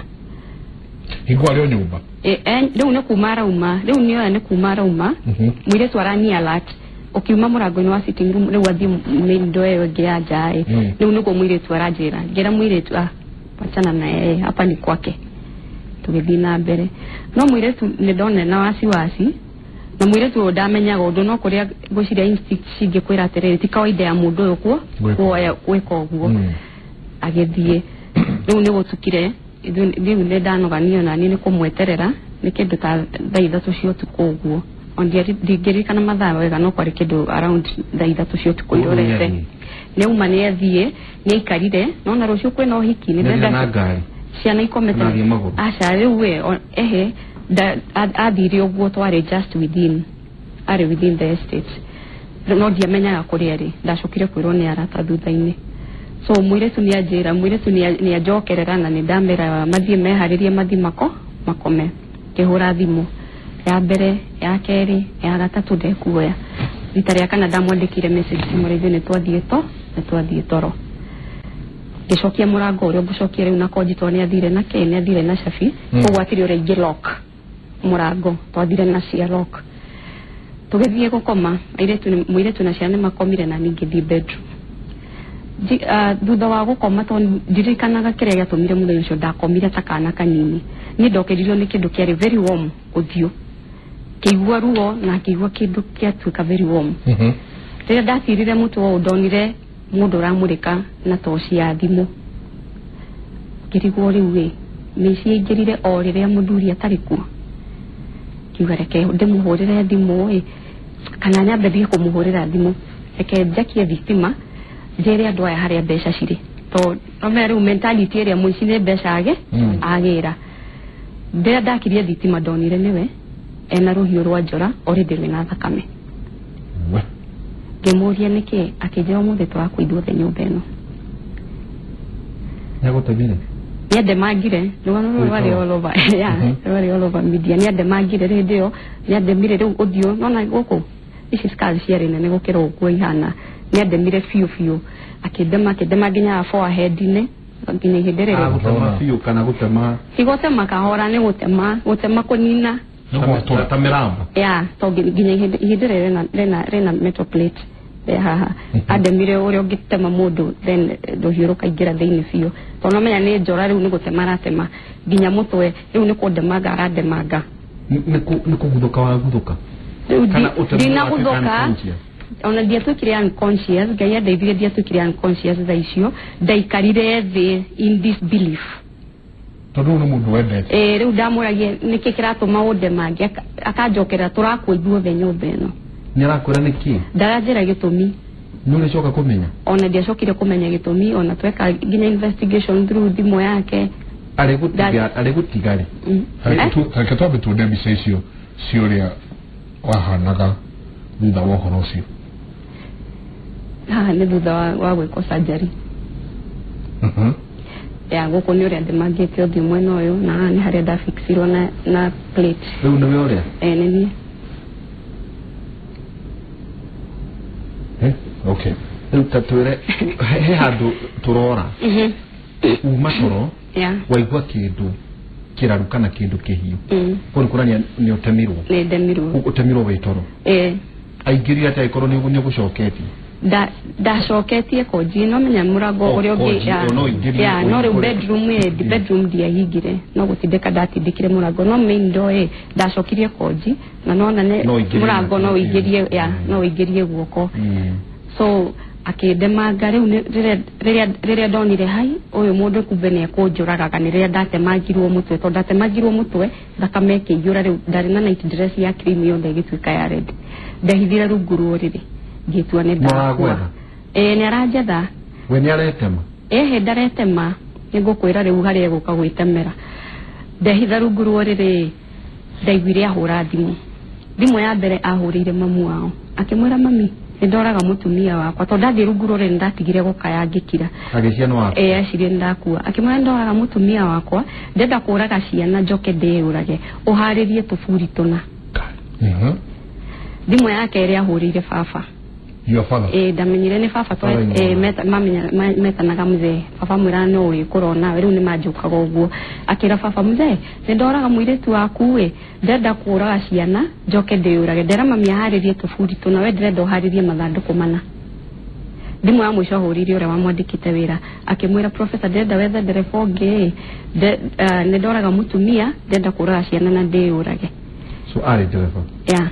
Hingo arĩ o nyũmba. Rĩu nĩ kuma arauma, rĩu nĩoya nĩ kuma arauma, mũirĩtu arani alert, ũkiuma mũrango-inĩ wa sitting room rĩu athiĩ main door ĩyo ĩngĩ ya nja ĩ. Rĩu nĩguo mũirĩtu aranjĩra, ngĩra mũirĩtu wachana na yeye, hapa ni kwake. Tũgĩthiĩ na mbere. No mũirĩtu nĩ ndona na wasiwasi, na mũirĩtu ũyũ ndamenyaga ũndũ, no kũrĩa ngwĩciria instinct cingĩkwĩra atĩrĩrĩ ti kawaida ya mũndũ ũyũ kuoya gwĩka ũguo. Agĩthiĩ. Rĩu nĩ gũtukire, rĩu nĩ ndanoga niĩ ona niĩ nĩ kũmweterera, nĩ kĩndũ ta thaa 3 cia ũtukũ ũguo. Ndingĩririkana mathaa wega no kwarĩ kĩndũ around thaa 3 cia ũtukũ irorete. Nĩ auma nĩ athiĩ, nĩ aikarire, nona rũciũ kwĩna ũhiki, nĩ ndenda ciana ikomete. Aca rĩu we ehe athire ũguo twarĩ just within, arĩ within the estate. No ndiamenyaga kũrĩa arĩ, ndacokire kwĩrwo nĩ arata thutha-inĩ. So mũirĩtu nĩ anjĩra, mũirĩtu nĩ anjokerera na nĩ ndamera mathiĩ meharĩrie mathiĩ makome. Ngĩhũra thimũ. Ya mbere, ya kerĩ, ya gatatũ ndekuoya. Rita rĩa kana ndamwandĩkire message ngĩmwĩra ithuĩ nĩ twathiĩ toro. Ngĩcokia mũrango ũrĩa ngũcokia rĩu na konji tondũ nĩathire na kĩ, nĩathire na cabi. Koguo hatirĩ ũrĩa ingĩ lock mũrango, twathire na cia lock. Tũgĩthiĩ gũkoma, mũirĩtu na ciana nĩmakomire na niĩ ngĩthiĩ bedroom. Thutha wa gũkoma tondũ ndirikanaga kĩrĩa gĩatũmire mũthenya ũcio ndakomire ta kana kanini. Niĩ ndokĩririo nĩ kĩndũ kĩarĩ very warm ũthiũ. Kĩigua ruo na kĩigua kĩndũ kĩatuĩka very warm. Rĩrĩa ndatirire mũtwe ũũ ndonire mũndũ ũramũrĩka na toci ya thimũ. Ngĩrigwo rĩu ĩ, mĩici aingĩrire o rĩrĩa mũthuri atarĩ kuo. Ngiuga reke ndĩmũhũrĩre thimũ ĩ, kana nyambe thiĩ kũmũhũrĩra thimũ. Reke njakie thitima njĩre andũ aya harĩa mbeca cirĩ. Tondũ no rĩu mentality ĩrĩa mũici nĩ mbeca agĩra. Rĩrĩa ndakirie thitima ndonire nĩwe ena rũhiũ rwa njora already rwĩna thakame. Ngĩmũria nĩkĩ, akĩnjĩra ũmũthĩ tũrakua ithuothe nyũmba ĩno. Nĩagũtemire? Nĩandemangire, rũgano rũrũ rwarĩ all over, yeah, rwarĩ all over media. Nĩandemangire hĩndĩ ĩyo, nĩandemire rĩu ũthiũ, nona gũkũ ici scars ciarĩ nene gũkĩra ũguo ihana. Nĩandemire biũ biũ, akĩndema nginya forehead-inĩ nginya ihinda rĩrĩ. Gũtema biũ kana gũtema? Ti gũtema kahora, nĩ gũtema kũnina. Ta mĩramba? Yeah, to nginya ihinda rĩrĩ rĩna metal plate haha. Andemire ũrĩa ũngĩtema mũndũ then rũhiũ rũkaingĩra thĩinĩ biũ. Tondũ nomenya nĩ njora rĩu nĩ gũtema aratema nginya mũtwe, rĩu nĩ kũndemanga arandemanga. Nĩ kũguthũka waguthũka? Rĩu ndinagũthũka, ona ndiatuĩkire unconscious. Ngai andeithirie ndiatuĩkire unconscious thaa icio. Ndaikarire thĩ in disbelief. Tondũ nĩ mũndũ wendete. Rĩu ndamũragia nĩkĩ kĩratũma ũndemange, akanjokera tũrakua ithuothe nyũmba ĩno. Nĩarakwĩra nĩkĩ? Ndaranjĩra gĩtũmi. Nĩ ũrĩcoka kũmenya? Ona ndiacokire kũmenya gĩtũmi, ona tweka nginya investigation through thimũ yake. Arĩ gũtiga rĩ? Reke twambe tuone mbica icio cia ũrĩa wahanaga thutha wa ũhoro ũcio. Haha nĩ thutha wa gwĩkwo surgery. Ya gũkũ nĩ ũrĩa ndemangĩte ũthiũ mwena ũyũ, na haha nĩ harĩa ndafixirwo na plate. Rĩu nĩwe ũrĩa? Nĩ niĩ. Okay. Rĩu ta twĩre he handũ tũrora. Uma toro waigua kĩndũ kĩraru kana kĩndũ kĩhiũ. Kũu nĩ kuonania nĩ ũtemirwo. Nĩ ndemirwo. Ũtemirwo wĩ toro. Aingĩrire atĩa angĩkorwo nĩ ũgũcoketie? Ndacoketie konji, no menya mũrango ũrĩa ũngĩ ya no rĩu bedroom ĩ, bedroom ndiahingire, no gũtindĩka ndatindĩkire mũrango, no main door ĩ ndacokirie konji na nona nĩ mũrango no ũingĩrie, ya no ũingĩrie guoko. So akĩndemanga rĩu rĩrĩa ndonire hai ũyũ mũndũ kumbe nĩ ekũnjũragaga, nĩ rĩrĩa ndatemangirwo mũtwe, tondũ ndatemangirwo mũtwe thakame ĩkĩiyũra. Rĩu ndarĩ na night dress ya cream yothe ĩgĩtuĩka ya red. Ndahithire rungu rwa ũrĩrĩ ngĩtua nĩ ndakua. Nĩ aranjetha. We nĩ aretema? Ĩhĩ ndaretema, nĩ ngũkwĩra rĩu harĩa egũka gwĩtemera. Ndehitha rungu rwa ũrĩrĩ, ndaiguire ahũra thimũ. Thimũ ya mbere ahũrĩire mamu wao akĩmwĩra mami nĩ ndoraga mũtumia wakwa, tondũ ndathiĩ rungu rwa ũrĩrĩ nĩndatigire gũkaya ngĩkira. Agĩciria nĩ wakua? Ecirie nĩ ndakua. Akĩmwĩra nĩ ndoraga mũtumia wakwa, ndenda kũraga ciana njoke ndĩyũrage, ũharĩrie tũburi tũna. Thimũ ya kerĩ ahũrĩire baba. Your father? Ndamenyire nĩ baba metanaga mzee. Baba mwĩra no wĩkũra nawe, rĩu nĩ manjũkaga ũguo. Akĩra baba mzee nĩ ndoraga mũirĩtu waku ĩ, ndenda kũraga ciana njoke ndĩyũrage, ndera mami aharĩrie tũburi tũna, we ndĩrenda ũharĩrie mathandũkũ mana. Thimũ ya mũico ahũrĩire ũrĩa wamwandĩkĩte wĩra akĩmwĩra professor ndĩrenda wethe ndereba ũngĩ ĩ, nĩ ndoraga mũtumia, ndĩrenda kũraga ciana na ndĩyũrage. So arĩ ndereba? Yeah.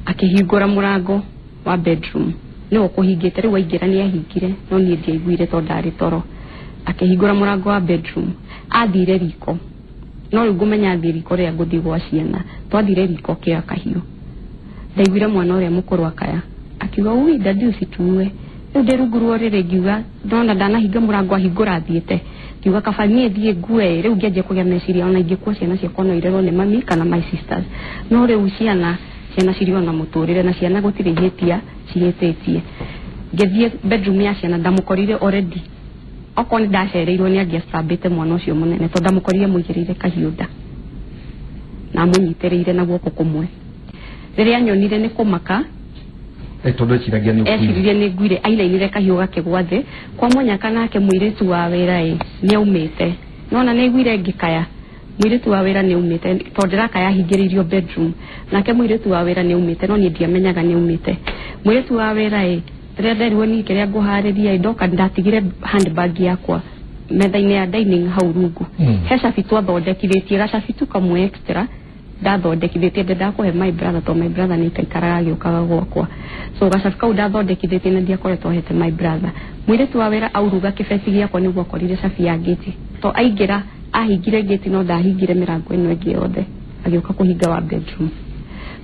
Akĩhingũra mũrango wa bedroom, nĩwe ũkũhingĩte rĩu aingĩra nĩ ahingire, no niĩ ndiaiguire tondũ ndarĩ toro. Akĩhingũra mũrango wa bedroom, athire riko, no rĩu ngũmenya athiĩ riko rĩrĩa ngũthiĩ gwa ciana. Twathire riko kĩoya kahiũ, ndaiguire mwana ũrĩa mũkũrũ akaya akiuga ui dadi ũcitue. Rĩu ndĩ rungu rwa ũrĩrĩ ngiuga ndona ndanahinga mũrango ahingũra athiĩte, ngiuga kaba niĩ thiĩ ngue. Rĩu ngĩanjia kũgĩa meciria ona ingĩkua ciana ciakwa no irerwo nĩ mami kana my sisters, no rĩu ciana cirĩ ona mũtũrĩre na ciana gũtirĩ ihĩtia cihĩtĩtie. Ngĩthiĩ bedroom ya ciana ndamũkorire already, okorwo nĩ ndacereirwo nĩ angĩacambĩte mwana ũcio mũnene, tondũ ndamũkorire mũigĩrĩire kahiũ nda. Na amũnyitĩrĩire na guoko kũmwe. Rĩrĩa nyonire nĩ kũmaka tondu eciragia nĩ eciririe nĩ nguire ainainire kahiũ gakĩgwa thĩ kwa mũnyaka nake mũirĩtu wa wĩra ĩ nĩ aumĩte nona nĩ aiguire ngĩkaya mũirĩtu wa wĩra nĩ aumĩte tondũ ndĩrakaya hingĩrĩirio bedroom nake mũirĩtu wa wĩra nĩ aumĩte no niĩ ndiamenyaga nĩ aumĩte mũirĩtu wa wĩra ĩ rĩrĩa nderirwo niĩ kĩrĩa ngũharĩria ĩ ndoka ndatigire handbag yakwa metha-inĩ ya dining hau rungu he cabi twathondekithĩtie gacabi tu kamwe extra ndathondekithĩtie ndenda kũhe my brother to my brother nĩ ikaikaraga agĩũkaga gwakwa so gacabi kau ndathondekithĩtie na ndiakoretwo hete my brother mũirĩtu wa wĩra auruga kĩbeti gĩakwa nĩguo akorire cabi ya ngĩti to aingĩra ahingire ngĩti no ndahingire mĩrango ĩno ĩngĩ yothe agĩũka kũhinga wa bedroom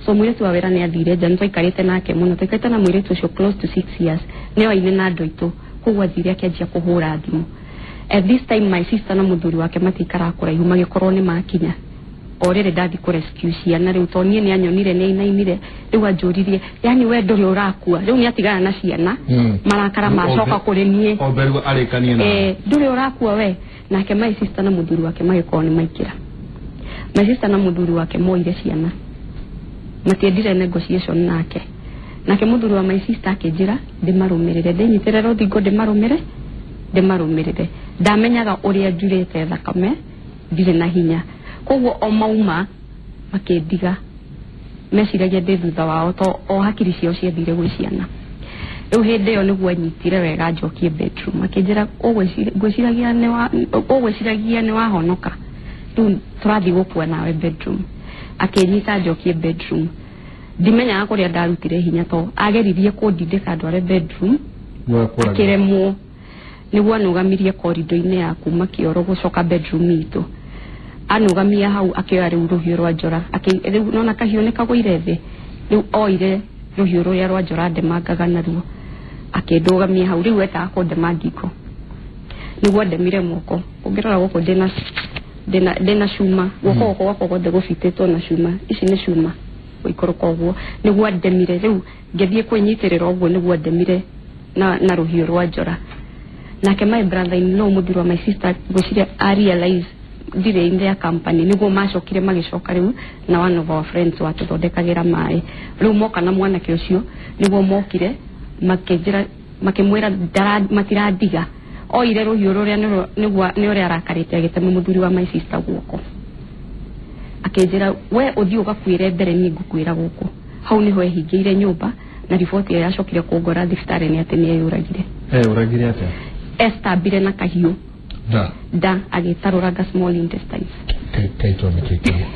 so mũirĩtu wa wĩra nĩ athire nja nĩ twaikarĩte nake mũno twaikarĩte na mũirĩtu ũcio close to 6 years nĩo aine na andũ aitũ koguo athire akĩanjia kũhũra thimũ. At this time my sister na mũthuri wake matikaraga kũraihu magĩkorwo nĩ makinya o rĩrĩ ndathi kũ rescue ciana rĩu to niĩ nĩ anyonire nĩ ainainire rĩu anjũririe yani we ndũrĩ ũrakua rĩu nĩ atigana na ciana marakara macoka kũrĩ niĩ omberu arĩkanie na ndũrĩ ũrakua we nake my sister na mũthuri wake magĩkorwo nĩ maingĩra my sister na mũthuri wake moire ciana matiendire negotiation nake nake mũthuri wa my sister akĩnjĩra ndĩmarũmĩrĩre ndĩnyitĩre rũthingo ndĩmarũmĩrĩre ndamenyaga ũrĩa njurĩte thakame ndirĩ na hinya koguo o mauma makĩndiga meciragia ndĩ thutha wao to o hakiri ciao ciathire gwĩ ciana rĩu hĩndĩ ĩyo nĩguo anyitire wega njokie bedroom akĩnjĩra ũgwĩciragia nĩ wahonoka rĩu tũrathiĩ gũkua nawe bedroom akĩnyita njokie bedroom ndimenyaga kũrĩa ndarutire hinya to ageririe kũndindĩka ndware bedroom akĩremwo nĩguo anũgamirie korido-inĩ ya kuma kĩoro gũcoka bedroom itũ anugamia hau akĩoya rĩu rũhiũ rwa njora rĩu nona kahiũ nĩ kagũire thĩ rĩu oire rũhiũ rũrĩa rwa njora ndemangaga naruo akĩndũgamia hau rĩu endaga kũndema ngingo nĩguo ndemire moko ũngĩrora gũkũ ndĩna cuma guoko gũkũ gwakwa guothe gũbitĩtwo na cuma ici nĩ cuma gũikũrũka ũguo nĩguo ndemire rĩu ngĩthiĩ kwĩnyitĩrĩra ũguo nĩguo ndemire na rũhiũ rwa njora nake my brother in law mũthuri wa my sister ngwĩciria a realize ndirĩ in their company nĩguo macokire magĩcoka rĩu na one of our friends watũthondekagĩra maĩ rĩu moka na mwanake ũcio nĩguo mokire makĩnjĩra makĩmwĩra matirandiga oire rũhiũ rũrĩa nĩguo nĩ ũrĩa arakarĩte agĩtema mũthuri wa my sister guoko akĩnjĩra we ũthiĩ ũgakuĩre mbere niĩ ngũkuĩra gũkũ hau nĩho ehingĩire nyũmba na riboti ĩyo yacokire kũngora thibitarĩ nĩ atĩ nĩ eyũragire. Eyũragire atĩa? Estambire na kahiũ da agĩtarũranga small intestines. Kaitwa mĩtũikĩrie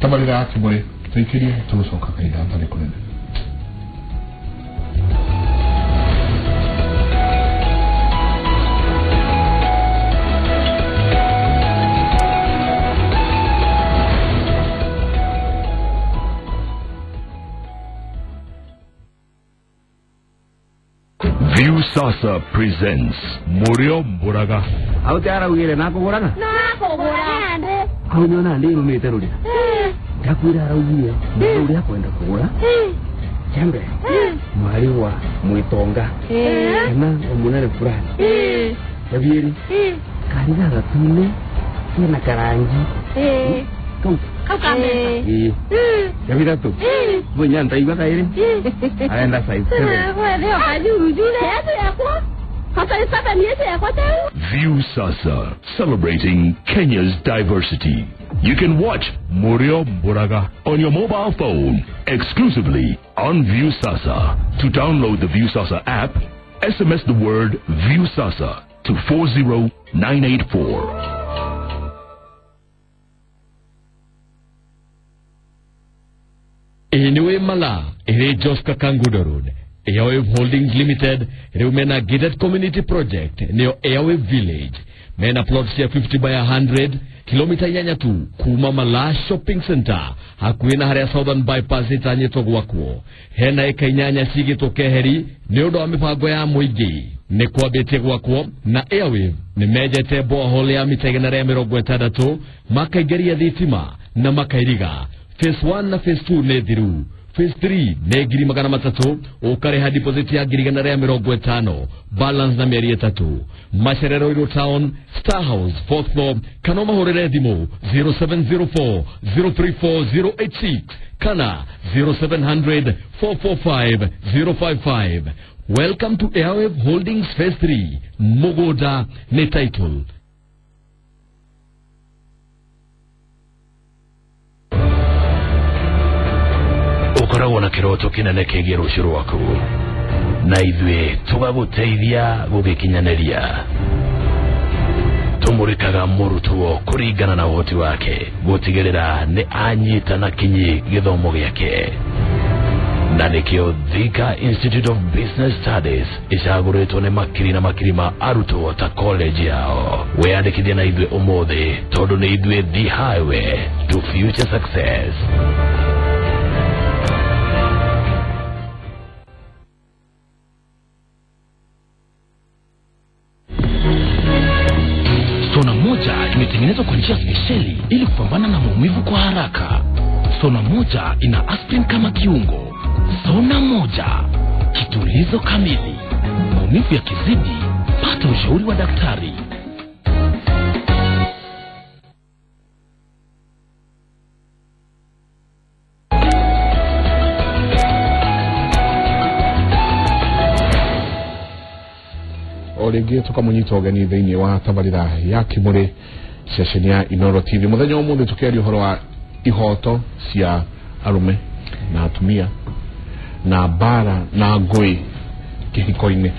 tabarĩra ya Kĩmũrĩ tũikĩrie tũgũcoka kahinda hatarĩ kũnene. Viusasa presents Murio Mburaga. Hau te araugire na kũgũrana? Na kũgũrana. Hau nĩona ndĩrũmĩte rũrĩa. Ndakwĩra araugire rũrĩa kwenda kũgũra. Chambe. Mwari wa mwitonga. Kana omunene fulani. Javieri. Kariga gatune kena karangi. Kau. Kau kamera. Javiratũ. Mwenye ntaigua kaĩrĩ. Arenda size 7. Viusasa, celebrating Kenya's diversity. You can watch Murio Mburaga on your mobile phone exclusively on Viusasa. To download the Viusasa app, SMS the word Viusasa to 40984. Ĩnĩwe Mala, ĩrĩ Joska Kangudo Road. Airwave Holdings Limited, rĩu mena gated community project, nĩyo Airwave Village. Mena plots ya 50 by 100, kilomita 8 tu, kuma Mala Shopping Center, hakuhĩ na harĩa Southern Bypass ĩtanyĩtwo gwakwo. Hena ĩka 8 cigĩtwo keheri, nĩ ũndũ wa mĩbango ya mũingĩ. Nĩ kwambĩtie gwakwo na Airwave nĩ menjete borehole ya mita 160, makaingĩria thitima na makairiga. Phase 1 na Phase 2 nĩ thiru. Phase 3 nĩ 300,000 ũkarĩha deposit ya 150,000 balance na mĩeri 3. Macerero Ruiru Town, Star House 4th floor, kana ũmahũrĩre thimũ 0704 034 086 kana 0700 445 055. Welcome to Airwave Holdings Phase 3. Mũgũnda nĩ title. Ũkoragwo na kĩroto kĩnene kĩgiĩ rũciũ rwaku na ithuĩ tũgagũteithia gũgĩkinyanĩria. Tũmũrĩkaga mũrutwo kũringana na ũhoti wake gũtigĩrĩra nĩ anyita na kinyi gĩthomo gĩake. Na nĩkĩo Thika Institute of Business Studies ĩcagũrĩtwo nĩ makiri na makiri ma arutwo ta college yao. Wĩyandĩkithie na ithuĩ ũmũthĩ tondũ nĩ ithuĩ the highway to future success. Sona moja imetengenezwa kwa njia spesheli ili kupambana na maumivu kwa haraka. Sona moja ina aspirin kama kiungo. Sona moja, kitulizo kamili. Maumivu yakizidi, pata ushauri wa daktari. O rĩngĩ tũkamũnyita ũgeni thĩinĩ wa tabarĩra ya Kĩmũrĩ ceceni ya Inooro TV. Mũthenya ũmũthĩ tũkĩaria ũhoro wa ihoto cia arũme na atumia na mbara na ngũĩ kĩhiko-inĩ.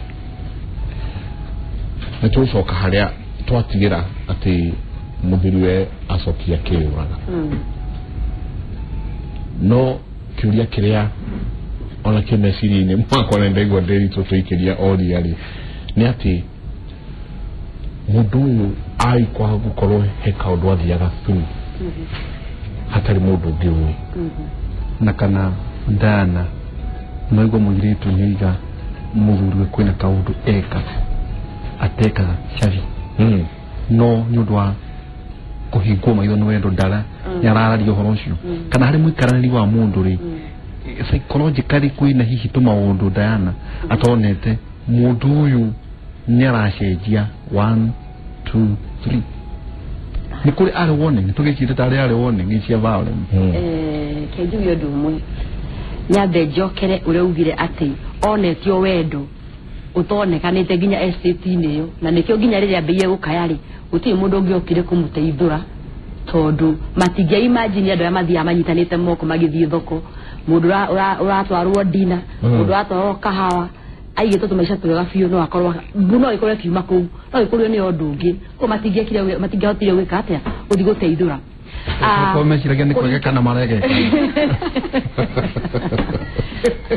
Nĩ tũgũcoka harĩa twatigĩra atĩ mũthuriwe acokia kĩũraga. No kĩũria kĩrĩa ona kĩ meciria-inĩ makwa na ndaigua ndĩritũ tũikĩria oria rĩ nĩ atĩ mũndũ ũyũ aikwa gũkorwo he kaũndũ athiaga through hatarĩ mũndũ ũngĩ ũĩ. Na kana ndana noigua mũirĩtu nĩaiga mũthuriwe kwĩna kaũndũ eka atekaga cabi no nĩ ũndũ wa kũhingwo maitho nĩ wendo ndara nĩarararia ũhoro ũcio kana harĩ mũikaranĩri wa mũndũ rĩ psychologically kwĩna hihi tũmaũndũ Diana atonete mũndũ ũyũ nĩaracenjia 1 2 3 nĩ kũrĩ arĩ warning tũgĩcire tarĩ arĩ warning cia violence. Kenjuge ũndũ ũmwe nyambe njokere ũrĩa ugire atĩ onetio wendo ũtonekanĩte nginya estate-inĩ ĩyo na nĩkĩo nginya rĩrĩa ambĩrĩirie gũkaya rĩ gũtirĩ mũndũ ũngĩ okire kũmũteithũra tondũ matingĩa imagine andũ arĩa mathiaga manyitanĩte moko magĩthiĩ thoko mũndũ ũratwarwo dina mũndũ ũratwarwo kahawa aigĩtwo tũmaica twega biũ no akorwo no ĩkorwo ĩkiuma kũu no ĩkorwo nĩ ũndũ ũngĩ koguo matingĩekire matingĩahotire gwĩka atĩa gũthiĩ gũteithũra. Ko meciragia nĩ kwegeka na maregeka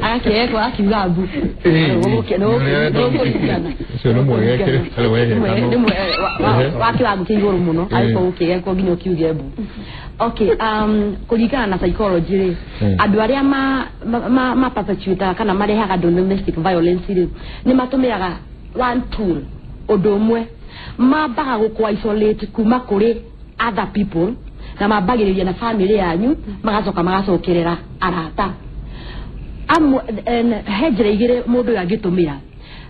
akĩekwo akiuga mbu wa kĩwango kĩa igũrũ mũno agĩkorwo ũkĩgekwo nginya ũkiuge mbu. Okay, kũringana na psychology rĩ andũ arĩa ma perpetuataga kana marehaga domestic violence rĩ nĩ matũmĩraga one tool ũndũ ũmwe mambaga gũkũ isolate kuma kũrĩ other people na mambagĩrĩria na family yanyu magacoka magacokerera arata. He njĩra igĩrĩ mũndũ ũyũ angĩtũmĩra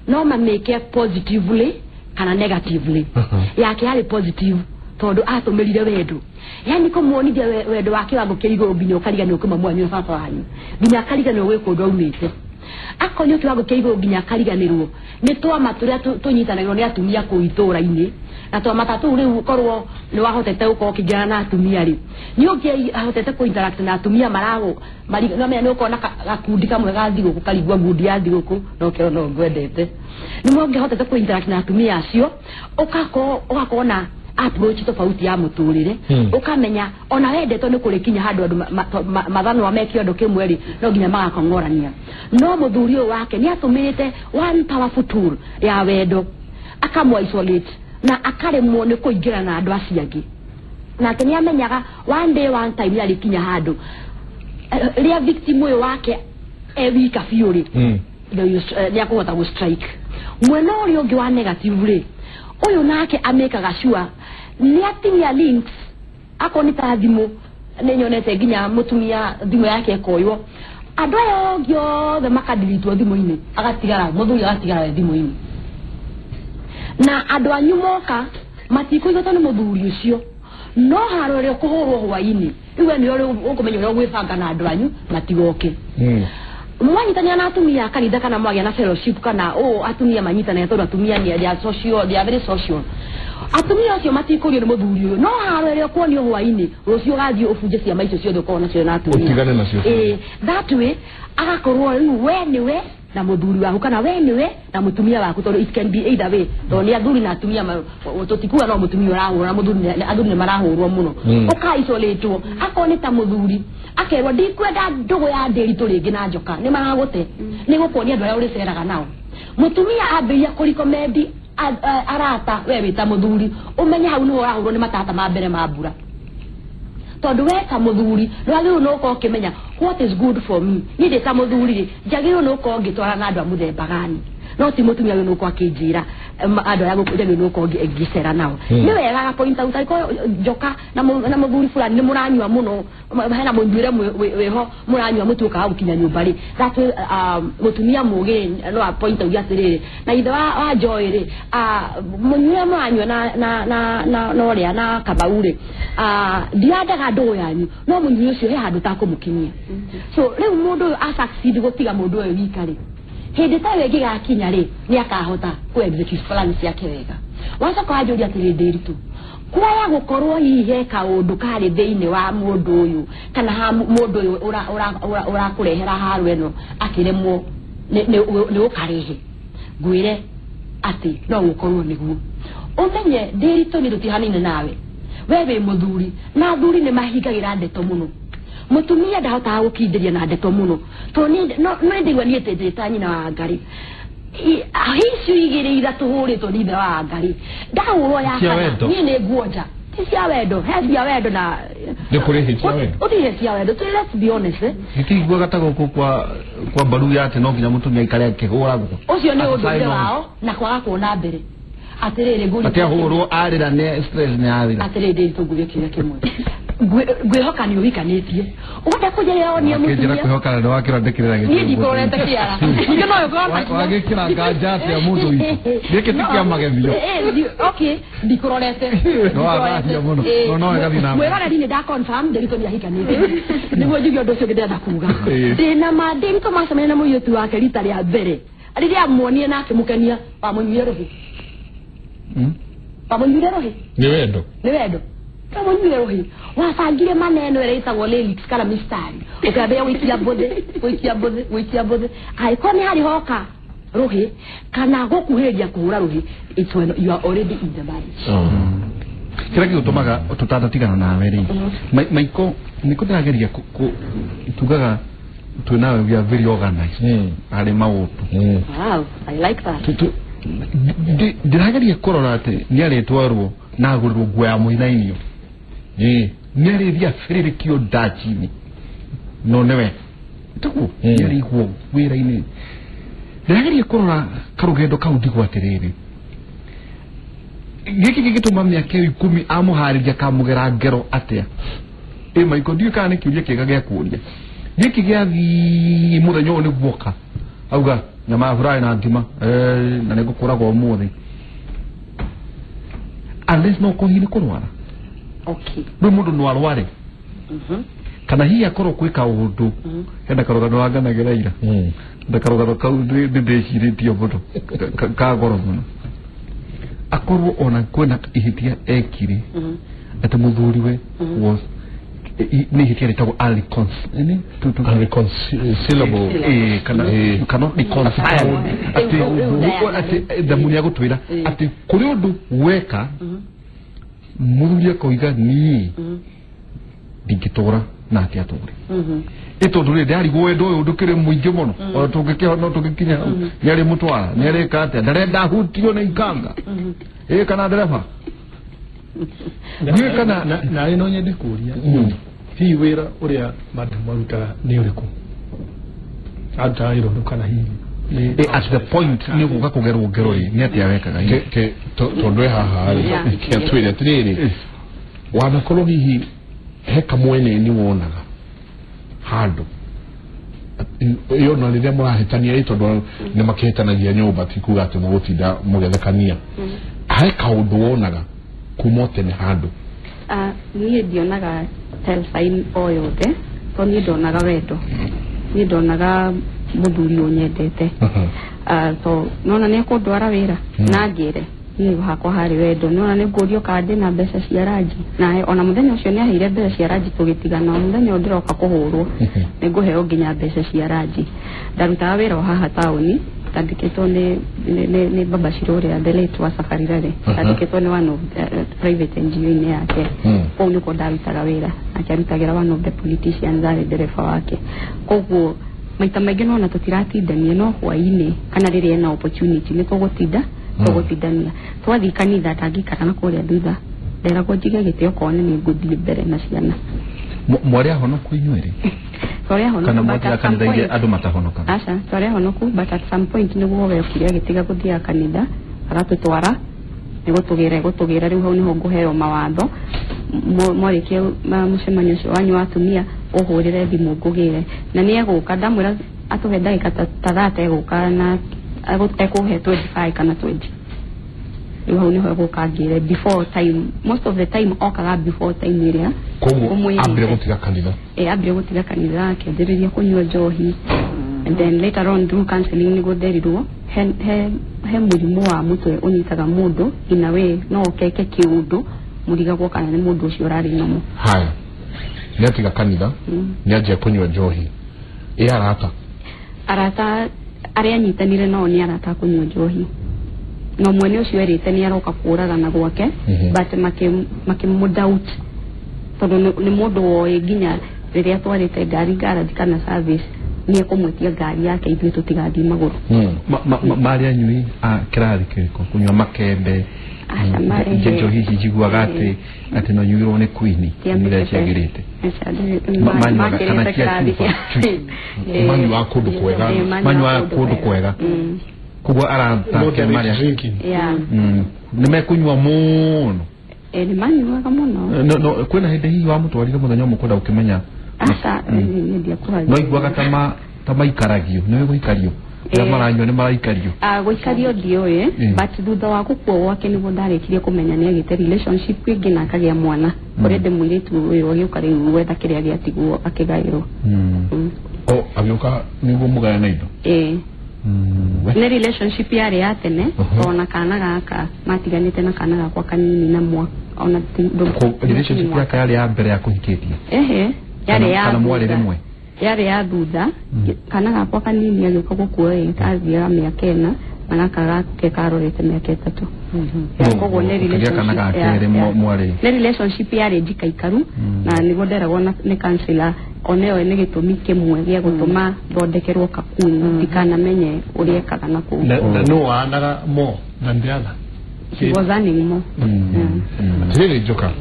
no mamĩke positively kana negatively. Yake yarĩ positive tondũ atũmĩrire wendo yani kũmuonithia wendo wa kĩwango kĩa igũrũ nginya ũkariganĩrwo kwĩ mamu wanyu na baba wanyu nginya akariganĩrwo gwĩ kũndũ aumĩte. Akonio kĩwango kĩa igũrũ nginya akariganĩrwo nĩ twama tũrĩa tũnyitanagĩrwo nĩ atumia kũu itũũra-inĩ na twama ta tũu rĩu korwo nĩ wahotete gũkorwo ũkĩingĩrana na atumia rĩ nĩ ũngĩahotete kũ interact na atumia maragũ nĩ ũkona gakundi kamwe ga thigũkũ karigua ngundi ya thigũkũ no kĩro no ngwendete nĩ ũngĩahotete kũ interact na atumia acio ũgakorwo na approach tofauti ya mũtũrĩre ũkamenya ona wendetwo nĩ kũrĩ kinya handũ andũ mathanwa meke ũndũ kĩmwe rĩ no nginya magakong'orania. No mũthuri ũyũ wake nĩ atũmĩrĩte one powerful tool ya wendo akamũ isolate na akaremwo nĩ kũingĩra na andũ acio angĩ nake nĩ amenyaga one day one time nĩ arĩkinya handũ rĩa victim ũyũ wake e wika biũ rĩ nĩ akũhota gũ strike. Mwena ũrĩa ũngĩ wa negative rĩ ũyũ nake amĩkaga sure nĩ atinia links akorwo nĩ ta thimũ nĩ nyonete nginya mũtumia thimũ yake ĩkoywo Andũ aya othe makadiritwo thimũ-inĩ, agatigara mũthuri agatigara we thimũ-inĩ. Na andũ anyu moka matikũigua nĩ mũthuri ũcio. No haro rĩo kũhũrwo hwainĩ. Rĩu we nĩwe ũkũmenya ũrĩa ũgwĩbanga na andũ anyu matigoke. Mwanyitanĩra na atumia a kanitha kana mwagĩa na fellowship kana atumia manyitanĩra tondũ atumia nĩ they are social, they are very social. Atumia acio matikũrio nĩ mũthuri ũyũ. No haro ĩrĩa ũkuonio hwainĩ, rũciũ ũgathiĩ ũbunje ciama icio ciothe ũkorwo nacio na atumia. Ũtigane nacio. That way agakorwo rĩu we nĩwe na mũthuri waku kana we nĩwe na mũtumia waku tondũ it can be either way. Tondũ nĩ athuri na atumia tũtikuga no mũtumia ũrahũrwo na mũthuri athuri nĩ marahũrwo mũno. Ũka isolate-wo akorwo nĩ ta mũthuri akerwo ndikwenda ndũgũ ya ndĩritũ rĩngĩ na njoka nĩ maragũte nĩ gũkuonia andũ arĩa ũrĩceraga nao. Mũtumia ambĩrĩria kũrikomendi arata we wĩ ta mũthuri ũmenye hau nĩho ũrahũrwo nĩ matata ma mbere ma mbura. Tondũ we ta mũthuri nĩwagĩrĩirwo nĩ gũkorwo ũkĩmenya what is good for me. Niĩ ndĩ ta mũthuri rĩ njagĩrĩirwo nĩ gũkorwo ngĩtwarana na andũ a mũthemba gani. No ti mũtumia wĩ nũkorwo akĩnjĩra andũ arĩa njagĩrĩirwo nĩ gũkorwo ngĩcera nao. Nĩ wega ga point out angĩkorwo njoka na mũthuri fulani nĩ mũranyua mũno hena mũnyuĩre wĩho mũranyua mũtuĩkaga gũkinya nyũmba rĩ that way mũtumia mũgĩ no a point out atĩrĩrĩ na ithe wa Joy rĩ mũnyuĩre mũranyua na ũrĩa na Kamau rĩ ndirandaga ndũgũ yanyu no mũnyuĩre ũcio he handũ takũmũkinyia. So rĩu mũndũ ũyũ a succeed gũtiga mũndũ ũyũ wika rĩ hĩndĩ ta ĩyo ĩngĩgakinya rĩ nĩ akahota kũ execute plan ciake wega. Wacoka wanjũria atĩrĩ Ndĩritũ kwaya gũkorwo hihi he kaũndũ karĩ thĩinĩ wa mũndũ ũyũ kana ha mũndũ ũyũ ũrakũrehera haro ĩno akĩremwo nĩ ũkarehe ngwĩre atĩ no gũkorwo nĩguo. Ũmenye Ndĩritũ nĩ tũtihanine nawe we wĩ mũthuri na athuri nĩ mahingagĩra ndeto mũno. Mũtumia ndahotaga gũkindĩria na ndeto mũno tondũ no ndĩigua niĩ ndĩ ta nyina wa Ngarĩ. Icio igĩrĩ ithatũ hũrĩtwo nĩ ithe wa Ngarĩ ndahũrwo ya kana niĩ nĩ nguonja. Ti cia wendo, he cia wendo na nĩ kũrĩ hĩ cia wendo. Gũtirĩ hĩ cia wendo, let's be honest. Gĩtiguaga ta gũkũ kwa mbaru ya atĩ no nginya mũtumia aikare akĩhũragwo. Ũcio nĩ ũndũire wao na kwaga kuona mbere. Atĩrĩrĩ ngũria atĩ ahũrwo arĩra nĩ stress nĩ arĩra. Atĩrĩrĩ Ndĩritũ ngũrie kĩũria kĩmwe. Ngwĩhoka nĩ ũhikanĩtie. Ũkwenda kũnjĩrĩra wonie mũtumia. Wakĩnjĩra kwĩhoka na nĩwakĩra ndĩkĩrĩra gĩkĩro. Niĩ ndikũrorete kĩara. Ningĩ no ũkorwo na wagĩkĩra nganja atĩa mũndũ witũ. Gĩkĩ ti kĩa magemio. Okay, ndikũrorete. No athahia mũno. No ĩgathiĩ na mbere. Mwĩroreri nĩ nda confirm Ndĩritũ nĩ ahikanĩtie. Nĩguo njuge ũndũ ũcio ndĩrenda kuga. Ndĩna ma Ndĩritũ macemania na mũirĩtu wake rita rĩa mbere. Rĩrĩa amuonire na akĩmũkenia wamũnyuire rũhĩ. Wamũnyuire rũhĩ. Nĩ wendo. Nĩ wendo. Wamũnyuire rũhĩ. Wabangire maneno ĩrĩa ĩtagwo lyrics kana mistari. Ũkĩambĩrĩria gũikia mbũthĩ, gũikia mbũthĩ, gũikia mbũthĩ. Angĩkorwo nĩ harĩ hoka rũhĩ kana gũkuhĩrĩria kũhũra rũhĩ, it's when you are already in the marriage. Kĩrĩa gĩgũtũmaga tũtandatigana nawe rĩ, Maiko nĩkũ ndĩrageria tugaga twĩ nawe we are very organized harĩ maũndũ. Wow, I like that. Ndĩrageria kũrora atĩ nĩ arĩtwarwo na agũrĩrwo nguo ya mũinainio. Nĩ arĩthiĩ abĩrĩrĩkio ndaci-inĩ no nĩwe tiguo nĩ arĩigwo wĩra-inĩ. Ndĩrageria kũrora karũgendo kau ndigwo atĩrĩrĩ gĩkĩ gĩgĩtũma mĩaka ĩyo 10 amũharĩria kamũgera ngero atĩa. Maiko ndiũĩ kana nĩ kĩũria kĩega gĩa kũũria. Gĩkĩ gĩathiĩ mũthenya ũyũ nĩguoka auga nyama ya furahi na ngima na nĩ ngũkũragwo ũmũthĩ unless no ũkorwo hihi nĩ kũrwara. Okay. Rĩu mũndũ no arware kana hihi akorwo kwĩ kaũndũ hena karũgano wanganagĩra ira na karũgano kau nĩ ndĩcirĩtie mũno ka goro mũno akorwo ona kwĩna ihĩtia ekire atĩ mũthuriwe was nĩ ihĩtia rĩtagwo unreconcilable kana cannot reconcile atĩ thamuni ya gũtwĩra atĩ kũrĩ ũndũ weka mũthuri akoiga niĩ ndingĩtũra nake atũre. Ĩtondũ rĩ ndarigwo wendo ũyũ ndũkĩrĩ mũingĩ mũno ona tũngĩkĩho no tũngĩkinya hau nĩ arĩmũtwara nĩ arĩka atĩa ndarenda hutio nĩ ikanga kana ndereba ndiũĩ kana nawe no nyende kũũria hihi wĩra ũrĩa madam marutaga nĩ ũrĩkũ arutaga wĩra ũrĩkũ kana hihi at the point nĩ gũka kũgerwo ngero rĩ nĩ atĩa wekaga tondũ haha rĩ atwĩre atĩrĩrĩ wanakorwo hihi he kamwene nĩ wonaga handũ Iyo na rĩrĩa mũrahĩtania ĩ tondũ nĩ makĩhĩtanagia nyũmba ti kuga atĩ mũgũtinda mũgĩthekania. He kaũndũ wonaga kuma tene handũ? Niĩ ndionaga tell sign o yothe to niĩ ndonaga wendo, niĩ ndonaga mũthuri ũnyendete. So nona nĩ ekũndwara wĩra na ngĩre niĩ hakwa harĩ wendo, nona nĩ ngũrio kana ndĩna mbeca cia ranji, na ona mũthenya ũcio nĩ aheire mbeca cia ranji tũgĩtigana. Mũthenya ũyũ ndĩroka kũhũrwo nĩ ngũheo nginya mbeca cia ranji. Ndarutaga wĩra o haha taũni, ndandĩkĩtwo nĩ Baba Shiro ũrĩa the late wa Safari Rally, ndandĩkĩtwo nĩ one of the private NGO-inĩ yake. Kũu nĩkuo ndarutaga wĩra, nake arutagĩra one of the politicians, arĩ ndereba wake. Koguo maita maingĩ nona tũtiratindania, no hwaĩ-inĩ kana rĩrĩa ena opportunity nĩ tũgũtinda tũgũtindania. Twathiĩ kanitha ndangĩikara na kũrĩa thutha, nderagwo njige gĩtĩ okorwo nĩ ngũthiĩ mbere na ciana. Mwarĩ ahonoku inyuĩ rĩ? Twarĩ ahonoku. Kana mwathiaga kanitha iria andũ matahonokaga? Aca, twarĩ ahonoku, but at some point nĩguo wekire agĩtiga gũthiaga kanitha agatũtwara nĩ gũtũgĩra rĩu hau nĩho ngũheo mawatho. Mwarĩkia mũcemanio ũcio wanyu wa atumia ũhũrĩre thimũ ngũgĩre, na nĩ egũka ndamwĩra atũhe ndagĩka ta thate egũka na ekũhe 25 kana 20. Rĩu hau nĩho egũka ngĩre before time, most of the time okaga before time ĩrĩa. Koguo ambire gũtiga kanitha? Ambire gũtiga kanitha, akĩambĩrĩria kũnyua njohi, and then later on through counseling nĩguo nderirwo he mũrimũ wa mũtwe ũnyitaga mũndũ in a way no ũkeke kĩũndũ mũrigagwo kana nĩ mũndũ ũcio ũrarĩ namo. Haya, nĩ atiga kanitha, nĩ anjia kũnyua njohi. Ĩ arata? Arata arĩa anyitanire nao nĩ arata a kũnyua njohi, na mwene ũcio erĩte nĩ aroka kũragana gwake, but makĩmũ-doubt tondũ nĩ mũndũ woĩ nginya rĩrĩa atwarĩte ngari garage kana service nĩ ekũmwĩtia ngari yake ithuĩ tũtigathiĩ magũrũ. Marĩ anyui a kĩrathi kĩrĩkũ? Kũnyua makembe, njohi ici njiguaga atĩ no nyuirwo nĩ queen iria ciagĩrĩte. Manyuaga kana cia cuba? Manyuaga kũndũ kwega. Manyuaga kũndũ kwega. Koguo arata ake marĩa nĩ mekũnyua mũno? Nĩ manyuaga mũno. No kwĩna hĩndĩ hihi wamũtwarire mũthenya ũmwe kwenda gũkĩmenya? Aca, niĩ ndiakũhagia. No iguaga ta maikaragio, nĩ gũikario arĩa maranyua nĩ maraikario? Gũikario ndiũĩ, but thutha wa gũkua gwake nĩguo ndarĩkirie kũmenya nĩ agĩte relationship ĩngĩ na akagĩa mwana. Already mũirĩtu ũyũ agĩũka rĩu gwetha kĩrĩa gĩatigwo akĩgaĩrwo. O agĩũka nĩguo mũgayane indo? Ĩĩ. Nĩ relationship yarĩ ya tene, ona kana gaka matiganĩte na kana gakwa kanini na mwaka ona relationship yake yarĩ ya mbere ya kũhikĩtie? Ehe, yarĩ ya kana mwarĩ rĩmwe? Yarĩ ya thutha. Kana gakwa kanini agĩũka gũkua ĩ kathiaga mĩaka 4 na gaka gake karorete mĩaka 3. Koguo nĩ relationship yarĩ njikaikaru, na nĩguo nderagwo nĩ counselor oneyo nĩ gĩtũmi kĩmwe gĩa gũtũma thondekerwo kakunyu ndikanamenye ũrĩa ekaga na kũu. Na no waanaga more than the other? He was earning more. Atĩrĩrĩ Njoka,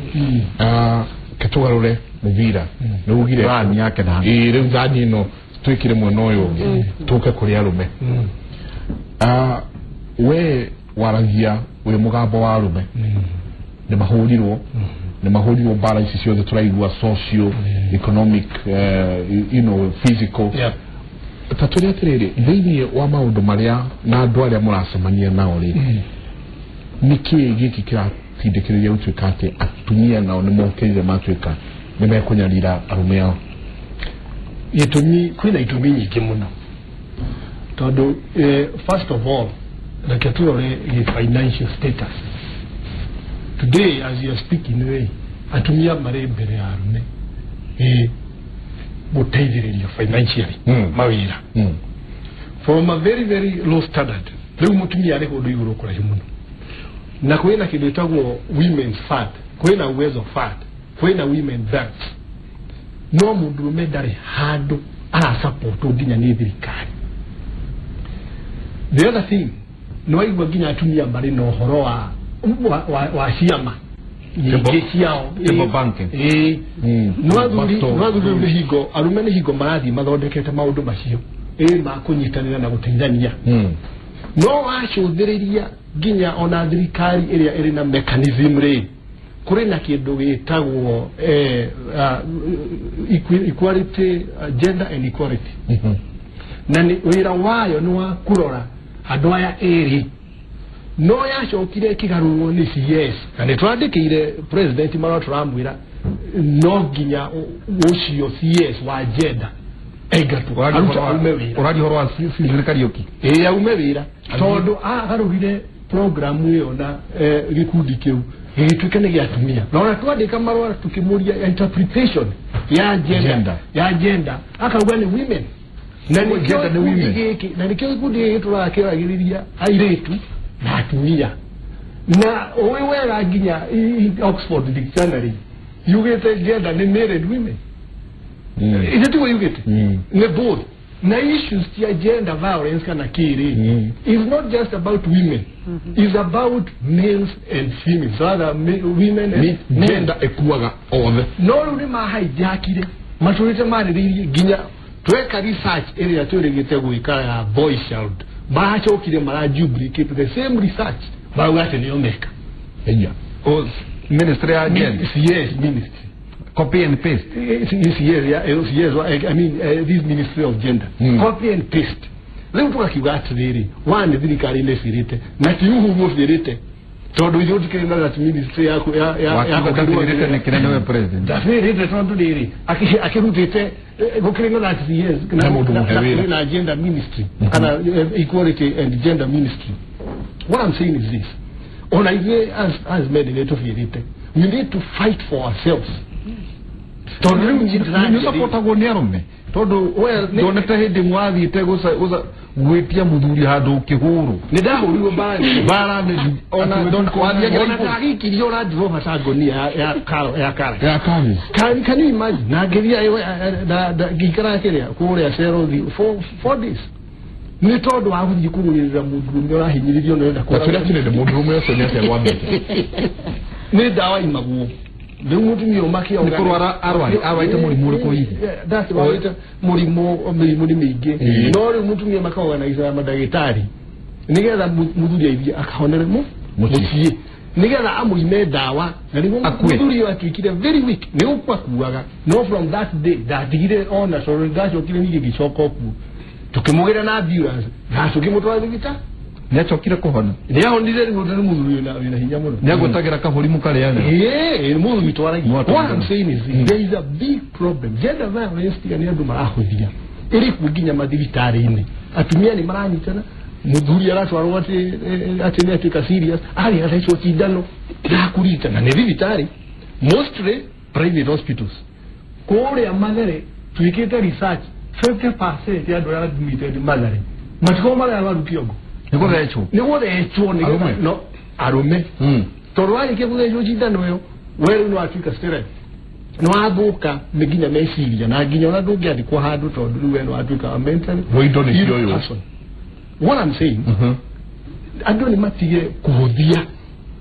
ketũgarũre mũbira nĩ ugire thani yake na ĩ rĩu thani ĩno twĩkĩre mwena ũyũ ũngĩ tũke kũrĩ arũme. We waragia wĩ mũgambo wa arũme, nĩ mahũrirwo mbara ici ciothe tũraigua socio economic, you know, physical. Ta tũrĩ atĩrĩrĩ, thĩinĩ wa maũndũ marĩa na andũ arĩa mũracemania nao rĩ, nĩ kĩĩ gĩkĩ kĩratindĩkĩrĩria gũtuĩka atĩ atumia nao nĩ mokĩrire matuĩka nĩ mekũnyarira arũme ao? Gĩtũmi, kwĩna itũmi nyingĩ mũno, tondũ first of all reke tũrore financial status. Today as you are speaking rĩ, atumia marĩ mbere ya arũme gũteithĩrĩrio financially mawĩra from a very very low standard. Rĩu mũtumia arĩ kũndũ igũrũ kũraihu mũno, na kwĩna kĩndũ gĩtagwo women's fund, kwĩna Uwezo Fund, kwĩna women banks, no mũndũrũme ndarĩ handũ arasapotwo nginya nĩ thirikari. The other thing, nĩ waigua nginya atumia marĩ na ũhoro wa ciama nyingĩ ciao. No athuri nĩ hingo arũme nĩ hingo marathiĩ mathondekete maũndũ macio ma kũnyitanĩra na gũteithania. No wacũthĩrĩria nginya ona thirikari ĩrĩa ĩrĩ na mechanism rĩ, kũrĩ na kĩndũ gĩtagwo equality, gender and equality. Na nĩ wĩra wayo nĩ wa kũrora andũ aya erĩ. No yacokire ĩkĩgarũrwo nĩ CS na nĩ twandĩkĩire president marũa tũramwĩra no nginya ũcio CS wa gender aingatwo aruta aume wĩra. Ũraria ũhoro wa Susan Kariuki? Ĩĩ, aume wĩra tondũ agarũrire programu ĩyo na gĩkundi kĩu gĩgĩtuĩka nĩ gĩa atumia. Na ona twandĩka marũa tũkĩmũria interpretation ya gender ya gender akauga nĩ women. Na nĩkĩo gĩkĩ na nĩkĩo gĩkundi gĩkĩ tũrakĩragĩrĩria airĩtu na atumia. Na ũĩ wega nginya Oxford Dictionary yugĩte gender nĩ male and women. Ithe tiguo yugĩte nĩ both. Na issues cia gender violence kana kĩrĩ is not just about women. Is about males and females, rather women and men. Gender ĩkuaga othe. No rĩu nĩ mahijackire matũrĩte marĩrĩirie nginya tweka research ĩrĩa twĩrĩgĩte gwĩka ya boy child maracokire mara duplicate the same research marauga atĩ nĩo meka. Enya. O ministry ya gender? Yes, ministry. Copy and paste. Yes, yes, I mean this ministry of gender. Copy and paste. Rĩu tũgakiuga atĩrĩrĩ, one thirikari nĩ ĩcirĩte na ti Uhuru ũcirĩte tondũ ithuĩ tũkĩrĩ na that ministry ya ndafirĩte nĩ kĩrĩa nĩwe president. Ndafirĩte tondũ rĩrĩ akĩrutĩte gũkĩrĩ na that CS na mũndũ mũhe wĩra na gender ministry kana equality and gender ministry. What I'm saying is this, ona ithuĩ as men nĩ tũbirĩte, we need to fight for ourselves. Tondũ rĩu nĩ ũsupportagwo nĩ arũme tondũ ndonete hĩndĩ mwathiĩte gwĩtia mũthuri handũ ũkĩhũrwo. Nĩ ndahũrirwo mbara ona ndagĩikirio Land Rover Tangonia ya kara. Can you imagine? Na ngĩthiĩ ngĩikara kĩrĩa kũrĩa Cerothi 4 days nĩ tondũ wa gũthiĩ kũrũĩrĩra mũndũrũme ũrahinyĩrĩrio nĩ ũrenda kũra. Tũrĩa tũrĩ mũndũrũme ũcio nĩ atĩa gwambĩte? Nĩ ndawa imagwo. Rĩu mũtumia ũmakĩoga nĩ kũrwara arwarĩte mũrimũ ũrĩkũ hihi? Ndakĩrwarĩte mũrimũ nĩ mĩingĩ. No rĩu mũtumia makaorganize mandagĩtarĩ nĩgetha mũthuri aithiĩ akahonere mũciĩ nĩgetha amũime ndawa na nĩguo mũthuri atuĩkire very weak nĩ gũkua akuaga. No from that day ndatigire ona tondũ ndacokire ningĩ ngĩcoka okuo tũkĩmũgĩra na ambulance na tũkĩmũtwara thibitarĩ. Nĩacokire kũhona? Nĩahonire rĩu tondũ mũthuri wĩna hinya mũno. Nĩagwĩtagĩra kabũri mũkarĩanĩra? Ĩĩ, mũthuri twaragia. What I'm saying is there is a big problem. Gender violence tiga nĩ andũ marahũthia ĩrĩ kuo nginya mathibitarĩ-inĩ. Atumia nĩ maranyitana, mũthuri aratwarwo atĩ nĩ atuĩka serious, arĩ agathecwo cindano ndakũrigita na nĩ thibitarĩ mostly private hospitals. Kũrĩa Mathare twĩkĩte research 50% ya andũ arĩa admitted Mathare matikoragwo marĩ arwaru kĩongo. Nĩ gũthecwo? Nĩ gũthecwo nĩgetha no arũme tondũ warĩkia gũthecwo cindano ĩyo we rĩu nĩ watuĩka sterile nĩ wathũka nĩ nginya meciria na nginya ona ndũngĩandĩkwo handũ tondũ rĩu we nĩ watuĩka mentally indo nĩ cioywo. What I'm saying, andũ nĩ matige kũhũthia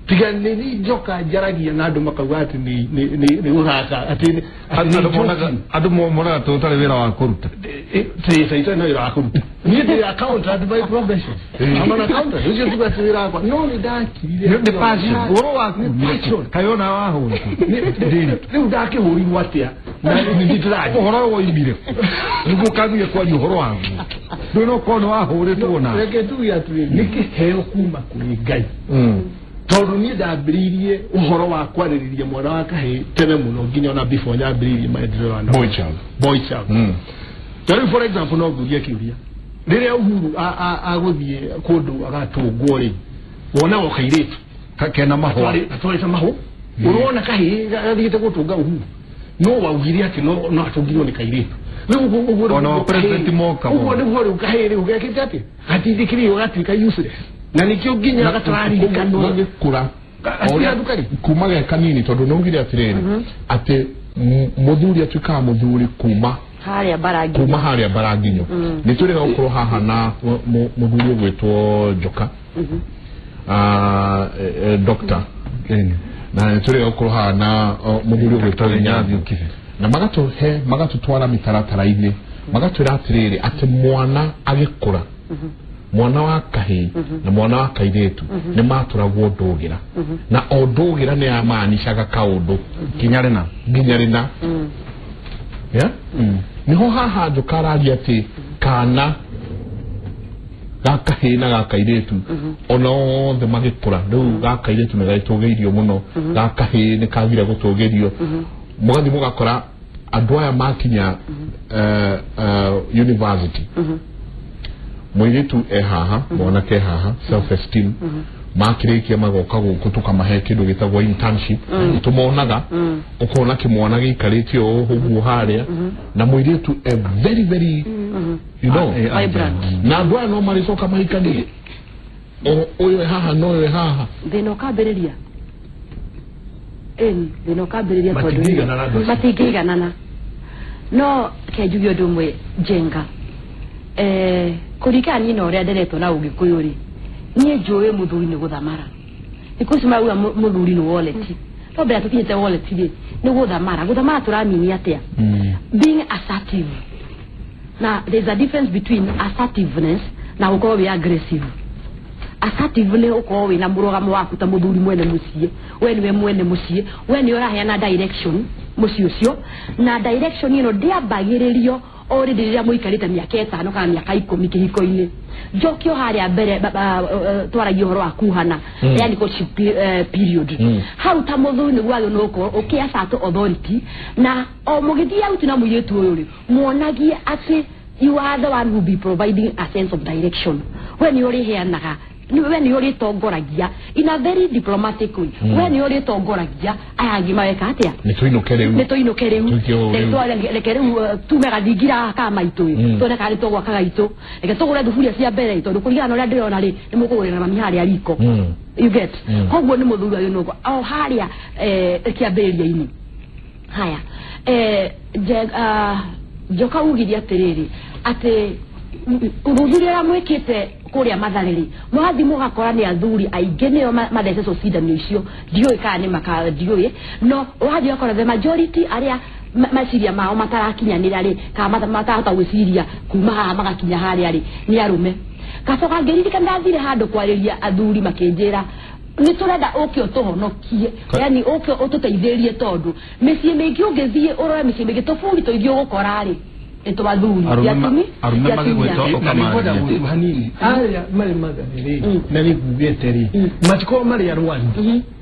tiga nĩ njoka njaragia na andũ makauga atĩ nĩ gũthaka atĩ andũ monaga tũtarĩ wĩra wa kũruta. Tĩ no wĩra wa kũruta. Niĩ ndĩ accountant by profession. I'm an accountant. Ũcio tiguo atĩ wĩra wakwa. No nĩ ndakirire. Nĩ passion. Ũhoro waku nĩ passion. Kaĩ ona wahũrwo? Rĩu ndakĩhũrirwo atĩa na nĩ ndĩrathiĩ. Ũhoro ũyũ woimire nĩguo ũkambire kwaria ũhoro waguo. Ndũĩ no ũkorwo nĩ wahũrĩtwo na. Reke tuge atĩrĩrĩ, nĩ kĩheo kuma kũrĩ Ngai. Tondũ niĩ ndambĩrĩirie ũhoro wa kwarĩrĩria mwana wa kahĩĩ tene mũno nginya ona before nyambĩrĩirie maendeleo ya boy child. Boy child. Ta rĩu for example no ngũrie kĩũria rĩrĩa Uhuru agũthiĩ kũndũ agatũngwo rĩ wonaga kairĩtu kena mahũa gatwarĩte mahũa ũrona kahĩĩ gathiĩte gũtũnga Uhuru no waugire atĩ no atũngirwo nĩ kairĩtu. Rĩu ũguo ona president moka ũguo nĩguo rĩu kahĩĩ rĩu gekĩte atĩ gatindĩkĩrĩirwo gatuĩka useless na nĩkĩo nginya gatararikanwo gagĩkũra kuma ge kanini tondũ nĩ ugire atĩrĩrĩ atĩ mũthuri atuĩkaga mũthuri kuma harĩa Mbaranginyo kuma harĩa Mbaranginyo. Nĩ tũrĩga gũkorwo haha na mũthuri ũgwĩtwo Njoka doctor na nĩ tũrĩga gũkorwo haha na mũthuri ũgwĩtwo Inyathiũ na magatũhe magatũtwara mĩtaratara-inĩ magatwĩra atĩrĩrĩ atĩ mwana agĩkũra mwana wa kahĩĩ na mwana wa kairĩtu nĩ matũragwo ndũgĩra na o ndũgĩra nĩ yamaanishaga kaũndũ nginya rĩna nginya rĩna. Yeah? Niho haha Njoka araria atĩ kana Gakahĩ na gakairĩtu ona othe magĩkũra rĩu gakairĩtu nĩ gagĩtũgĩirio mũno gakahĩ nĩ kagire gũtũgĩrio mũgathiĩ mũgakora andũ aya makinya university mũirĩtu e haha mwanake e haha self esteem makĩrĩkia magoka gũkũ tũkamahe kĩndũ gĩtagwo internship tũmonaga ũkona kĩmwana gĩikarĩte o ũguo harĩa na mũirĩtu e very very you know na andũ aya no marĩcoka mahikanie ũyũ e haha na ũyũ e haha thĩna ũkambĩrĩria thĩna ũkambĩrĩria tondũ matingĩiganana no kenjuge ũndũ ũmwe njenga kũringana niĩ na ũrĩa nderetwo na ũgĩkũyũ rĩ niĩ njũĩ mũthuri nĩ gũthamara thikũ ici marauga mũthuri nĩ wallet no mbere tũkinyĩte wallet rĩ nĩ gũthamara gũthamara tũramini atĩa being assertive na there's a difference between assertiveness na gũkorwo wĩ aggressive assertive nĩ ũkorwo wĩna mũrũgamo waku ta mũthuri mwene mũciĩ we nĩwe mwene mũciĩ we nĩwe ũraheana direction mũciĩ ũcio na direction ĩno ndĩambagĩrĩrio o rĩndĩ rĩrĩa mũikarĩte mĩaka 5 kana mĩaka 10 kĩhiko-inĩ njokio harĩa mbere twaragia ũhoro wa kuhana yani courtship period hau ta mũthuri nĩguo agĩrĩirwo nĩ gũkorwo ũkĩassert authority na o mũgĩthiĩ out na mũirĩtu ũyũ rĩ muonagie atĩ you are the one who be providing a sense of direction we nĩ ũrĩheanaga we nĩ ũrĩtongoragia in a very diplomatic way we nĩ ũrĩtongoragia aya angĩ maweka atĩa nĩ tũinũke rĩu nĩ tũinũke rĩu reke rĩu tume gathingira ka maitũ tuone kana nĩ tũgwaka gaitũ reke tũgũre thuburia cia mbere tondũ kũringana na ũrĩa ndĩrona rĩ nĩ mũkũgũrĩra mami harĩa riko you get koguo nĩ mũthuri agĩrĩirwo nĩ o harĩa kĩambĩrĩria-inĩ haya njoka ugirie atĩrĩrĩ atĩ ũthuthuria ũrĩa mwĩkĩte kũrĩa Mathare rĩ mũgathiĩ mũgakora nĩ athuri aingĩ nĩo mathecetwo cindano icio ndiũĩ kana nĩ maka ndiũĩ no ũgathiĩ ũgakora the majority arĩa meciria mao matarakinyanĩra rĩ kana matarahota gwĩciria kuma haha magakinya harĩa rĩ nĩ arũme gacoka ngĩririkana ndathire handũ kwarĩria athuri makĩnjĩra nĩ tũrenda ũke ũtũhonokie yani ũke ũtũteithĩrie tondũ mĩciĩ mĩingĩ ũngĩthiĩ ũrore mĩciĩ mĩingĩ tũburi tũingĩ ũgũkora rĩ nĩ twathuri arume magĩgwĩta ũkamaria hanini arĩa marĩ Mathare rĩ na nĩ ngugĩte rĩ matikorwo marĩ arwaru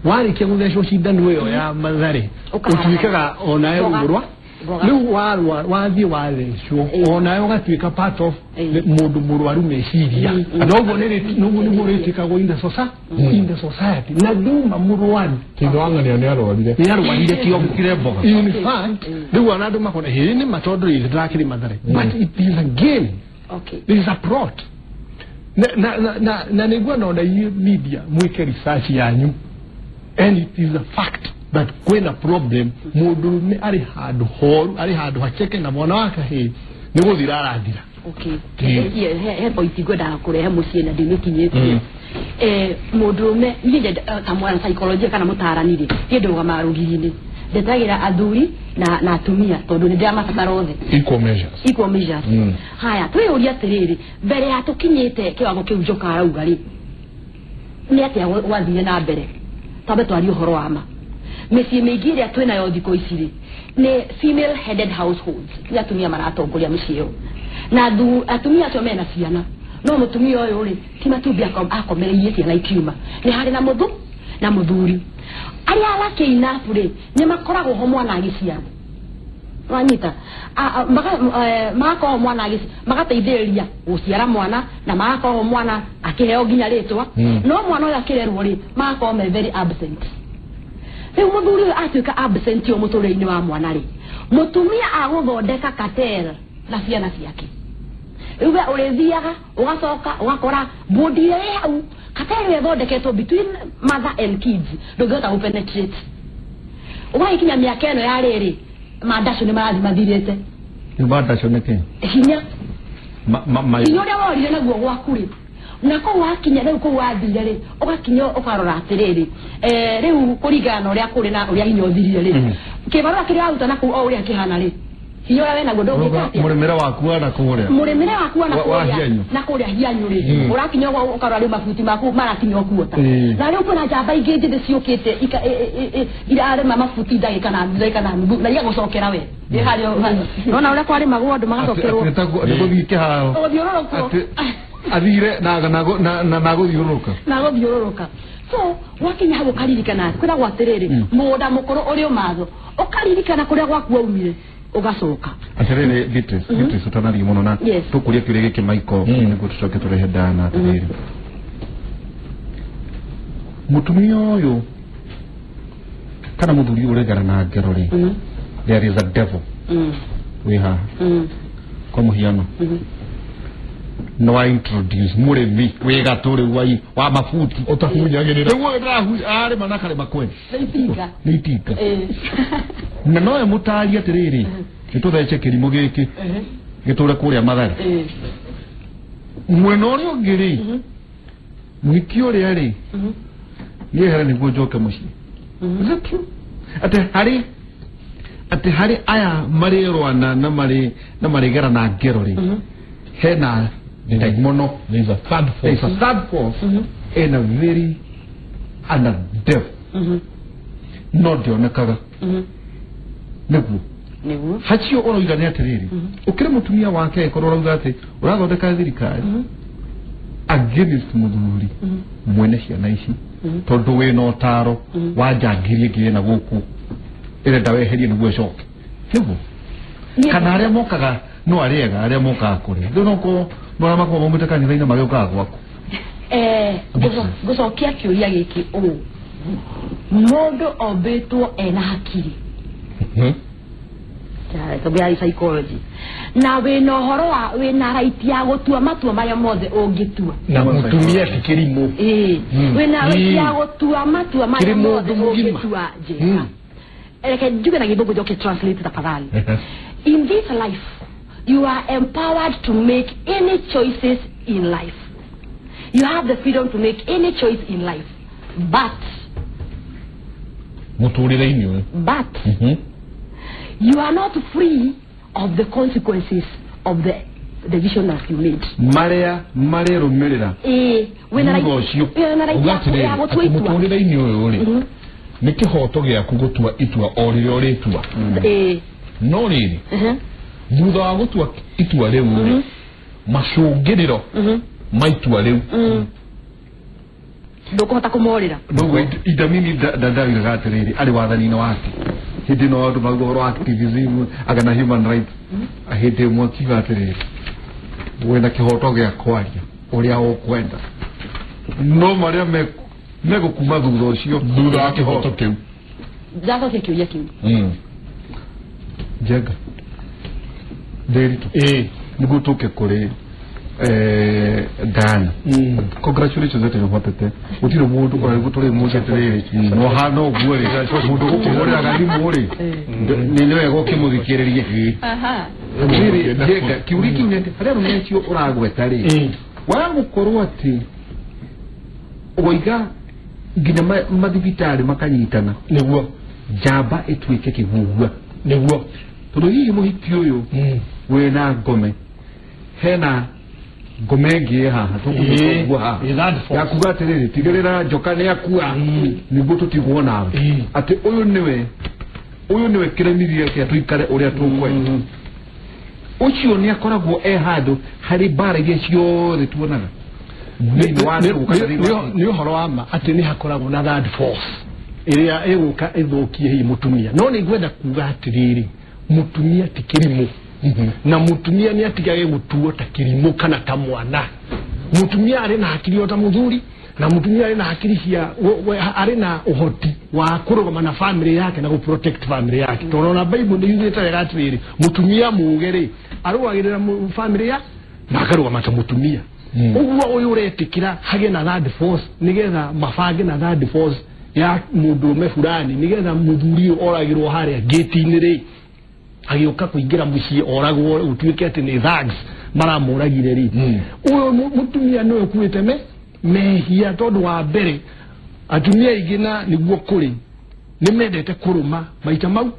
warĩkia gũthecwo cindano ĩyo ya Mathare ũtuĩkaga onawe ũrwa rĩu warwa wathiĩ wathecwo onawe ũgatuĩka part of mũndũ mũrwaru meciria na ũguo nĩguo rĩtĩkagwo in the society na nduma mũrwaru Titho wang'ania nĩ arwarire nĩ arwarire kĩongo mboga in fact rĩu ona andũ makona hĩ nĩ ma tondũ rĩ ndĩrakĩrĩ Mathare but it is a game okay this is a plot na nĩguo ona inyuĩ media mwĩke research yanyu and it is a fact that kwĩna problem mũndũrũme arĩ handũ horu arĩ handũ haceke na mwana wa kahĩĩ nĩ gũthira arathira okay he point ngwendaga kũrehe mũciĩ na ndĩmĩkinyĩtie mũndũrũme niĩ ta mwana psychology kana mũtaarani rĩ niĩ ndũgamaga rũgiri-inĩ ndetagĩra athuri na atumia tondũ nĩ ndĩramabatara othe equal measures equal measures haya twĩyũrie atĩrĩrĩ mbere ya tũkinyĩte kĩwango kĩu Njoka arauga rĩ nĩ atĩa gwathire na mbere twambe twarie ũhoro wa ma mĩciĩ mĩingĩ ĩrĩa twĩnayo thikũ ici rĩ nĩ female headed households nĩ atumia maratongoria mĩciĩ ĩyo na atumia acio mena ciana no mũtumia ũyũ rĩ ti matumbĩ akomereirie ciana ikiuma nĩ harĩ na mũthu na mũthuri arĩa lucky enough rĩ nĩ makoragwo ho mwana agĩciarwo wanyita magakorwo mwana magateithĩrĩria gũciara mwana na magakorwo mwana akĩheo nginya rĩtwa no mwana ũyũ akĩrerwo rĩ magakorwo me very absent rĩu mũthuri ũyũ atuĩka absent o mũtũrĩre-inĩ wa mwana rĩ mũtumia agũthondeka cartel na ciana ciake rĩu we ũrĩthiaga ũgacoka ũgakora bũndi ĩrĩa ĩ hau cartel ĩrĩa ĩthondeketwo between mother and kids ndũngĩhota gũpenetrate ũgagĩkinya mĩaka ĩno ya rĩrĩ mandacio nĩ marathiĩ mathirĩte mandacio nĩ kĩ hinya hinya ũrĩa worire naguo gwaku rĩ na kũu wakinya rĩu kũu wathire rĩ ũgakinya ũkarora atĩrĩrĩ rĩu kũringana na ũrĩa kũrĩ na ũrĩa hinya ũthirire rĩ kĩbarũa kĩrĩa waruta na kũu o ũrĩa kĩhana rĩ hinya ũrĩa wĩnaguo ndũngĩka atĩa mũrĩmĩre waku wa na kũrĩa mũrĩmĩre waku wa na kũrĩa na kũrĩa hianyu rĩ ũrakinya ũkarora rĩu mabuti maku marakinya ũkuota na rĩu kwĩna njamba ingĩ njĩthĩ ciũkĩte irarĩma mabuti ndagĩka na ndagĩka na nuthu na igagũcokera we nona ũrĩa kwarĩmagwo andũ magacokerwo nĩ gũthiĩ kĩharo gũthiũrũrũkwo Athire na na na gũthiũrũrũka. Na gũthiũrũrũka. So wakinya hau ũkaririkana kwĩragwo atĩrĩrĩ mũgũnda mũkũrũ ũrĩ ũmatho ũkaririkana kũrĩa gwaku waumire ũgacoka. Atĩrĩrĩ Beatrice, Beatrice ũtanathiĩ mũno na tũkũria kĩũria gĩkĩ Michael nĩguo tũcoke tũrehe Diana atĩrĩrĩ. Mũtumia ũyũ kana mũthuri ũyũ ũregana na ngero rĩ, there is a devil wĩ haha. Kwa mũhiano no I introduce mũrĩmi wĩ gatũ rĩu wa mabuti ũtahunyagĩrĩra nĩguo arĩma na karĩma kwene nĩ itinga na nowe mũtaari atĩrĩrĩ nĩtũthece kĩrimũ gĩkĩ gĩtũre kũrĩa Mathare mwena ũrĩa ũngĩ rĩ mũhiki ũrĩa rĩ nĩehere nĩguo njoke mũciĩ. Is that true? Atĩ harĩ aya marĩrwana na marĩgera na ngero rĩ hena ndaimono. There is a third force. There is a third force and a very and a devil. No ndĩonekaga. Nĩguo. Nĩguo. Hacio ũroiga nĩ atĩrĩrĩ ũkĩrĩ mũtumia wake ĩkorwo ũrauga atĩ ũrathondeka thirikari against mũthuri mwene ciana ici tondũ wĩna ũtaro wa njangiri ĩngĩ ĩna gũkũ ĩrenda weherie nĩguo ĩcoke. Nĩguo. Kana arĩa mokaga no arĩega arĩa mokaga kũrĩa rĩu no no arĩa makoragwo maumĩte kanitha-inĩ magĩũkaga gwaku. Ngũcokia kĩũria gĩkĩ ũũ mũndũ ombĩtwo ena hakiri tondũ ya psychology na wĩna ũhoro wa wĩna right ya gũtua matua marĩa mothe ũngĩtua na mũtumia ti kĩrimũ. Wĩna right ya gũtua matua marĩa mothe ũngĩtua njĩka. Reke njuge na gĩthũngũ njoke translate tafadhali. In this life you are empowered to make any choices in life. You have the freedom to make any choice in life. But you are not free of the consequences of the decision that you made. Maria marĩrũmĩrĩra. Wĩna mũtũrĩre-inĩ ũyũ rĩ nĩ kĩhoto gĩaku gũtua itua o rĩrĩa ũrĩtua. No rĩrĩ thutha wa gũtua itua rĩu rĩ macũngĩrĩro ma itua rĩu ndũkũhota kũmorĩra. Noguo Idamini ndaugaga atĩrĩrĩ arĩ wathani-inĩ wake hĩndĩ ĩno andũ mauga ũhoro wa activism agana human rights hĩndĩ ĩmwe akiuga atĩrĩrĩ wĩna kĩhoto gĩa kwaria ũrĩa ũkwenda no marĩa megũkuma thutha ũcio thutha wa kĩhoto kĩu. Ndacokia kĩũria kĩu. Njenga Nderitu nĩguo tũke kũrĩ Diana. Congratulations atĩ nĩũhotete gũtirĩ mũndũ ũrarĩguo tũrĩ mũndũ atĩrĩrĩ no hana ũguo rĩ mũndũ gũkũhũrĩraga thimũ rĩ nĩ wega ũkĩmũthikĩrĩrie. Rĩrĩ Njenga kĩũria kĩu nĩ atĩ harĩa arũme acio ũragweta rĩ waga gũkorwo atĩ woiga nginya mathibitarĩ makanyitana nĩguo njamba ĩtuĩke kĩgugua nĩguo tondũ hihi mũhiki ũyũ wĩna ngome hena ngome ĩngĩ haha tũkũigua haha ya kuga atĩrĩrĩ tigĩrĩra njoka nĩ akua nĩguo tũtigwo nawe atĩ ũyũ nĩwe kĩremithia kĩa tũikare ũrĩa tũkwenda. Ũcio nĩ akoragwo e handũ harĩ mbara iria ciothe tuonaga nĩ ũhoro wa ma atĩ nĩ hakoragwo na third force ĩrĩa ĩgũka ĩthũkie hihi mũtumia. No nĩ ngwenda kuga atĩrĩrĩ mũtumia ti kĩrimũ na mũtumia nĩ atigage gũtuo ta kĩrimũ kana ta mwana. Mũtumia arĩ na hakiri o ta mũthuri na mũtumia arĩ na hakiri cia arĩ na ũhoti wa kũrũgama na family yake na gũ-protect family yake tondũ ona Bible nĩ yugĩte wega atĩrĩrĩ mũtumia mũũgĩ rĩ arũagĩrĩra family ya na akarũgama ta mũtumia. Ũguo ũyũ ũretĩkĩra hagĩe na third force nĩgetha mabange na third force ya mũndũrũme fulani nĩgetha mũthuri ũyũ oragĩrwo harĩa gate-inĩ rĩ agĩũka kũingĩra mũciĩ oragwo ũtuĩke atĩ nĩ thugs maramũragire rĩ ũyũ mũtumia nĩwe ũkuĩte mehia tondũ wa mbere atumia aingĩ na nĩguo kũrĩ nĩ mendete kũrũma maita mau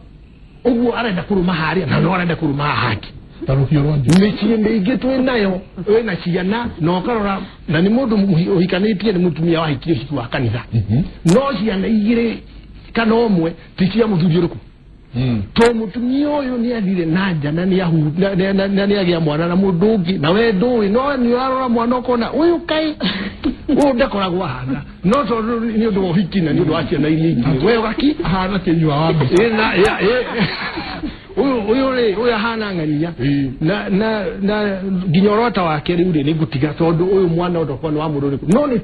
ũguo arenda kũrũma harĩa na no arenda kũrũma haha hangĩ ta rũhiũ rwa njora. Mĩciĩ mĩingĩ twĩ nayo wĩna ciana na ũkarora na nĩ mũndũ ũhikanĩtie nĩ mũtumia wahikirie ũhiki wa kanitha no ciana igĩrĩ kana ũmwe ti cia mũthuri ũrĩkũ To mutumia ũyũ nĩ athire na nja na nĩ agĩa mwana na mũndũ ũngĩ na we ndũĩ no nĩ ũrarora mwana ũkona ũyũ kaĩ ũyũ ndakoragwo ahana no tondũ nĩ ũndũ wa ũhiki na nĩ ũndũ wa ciana iria ingĩ we ũgaki ahana kĩnyua wa mbica ũyũ rĩ ũyũ ahana ng'ania na nginya ũrota wake rĩu rĩ nĩ ngũtiga tondũ ũyũ mwana ũndũ nĩ wa mũndũ ũrĩkũ no nĩ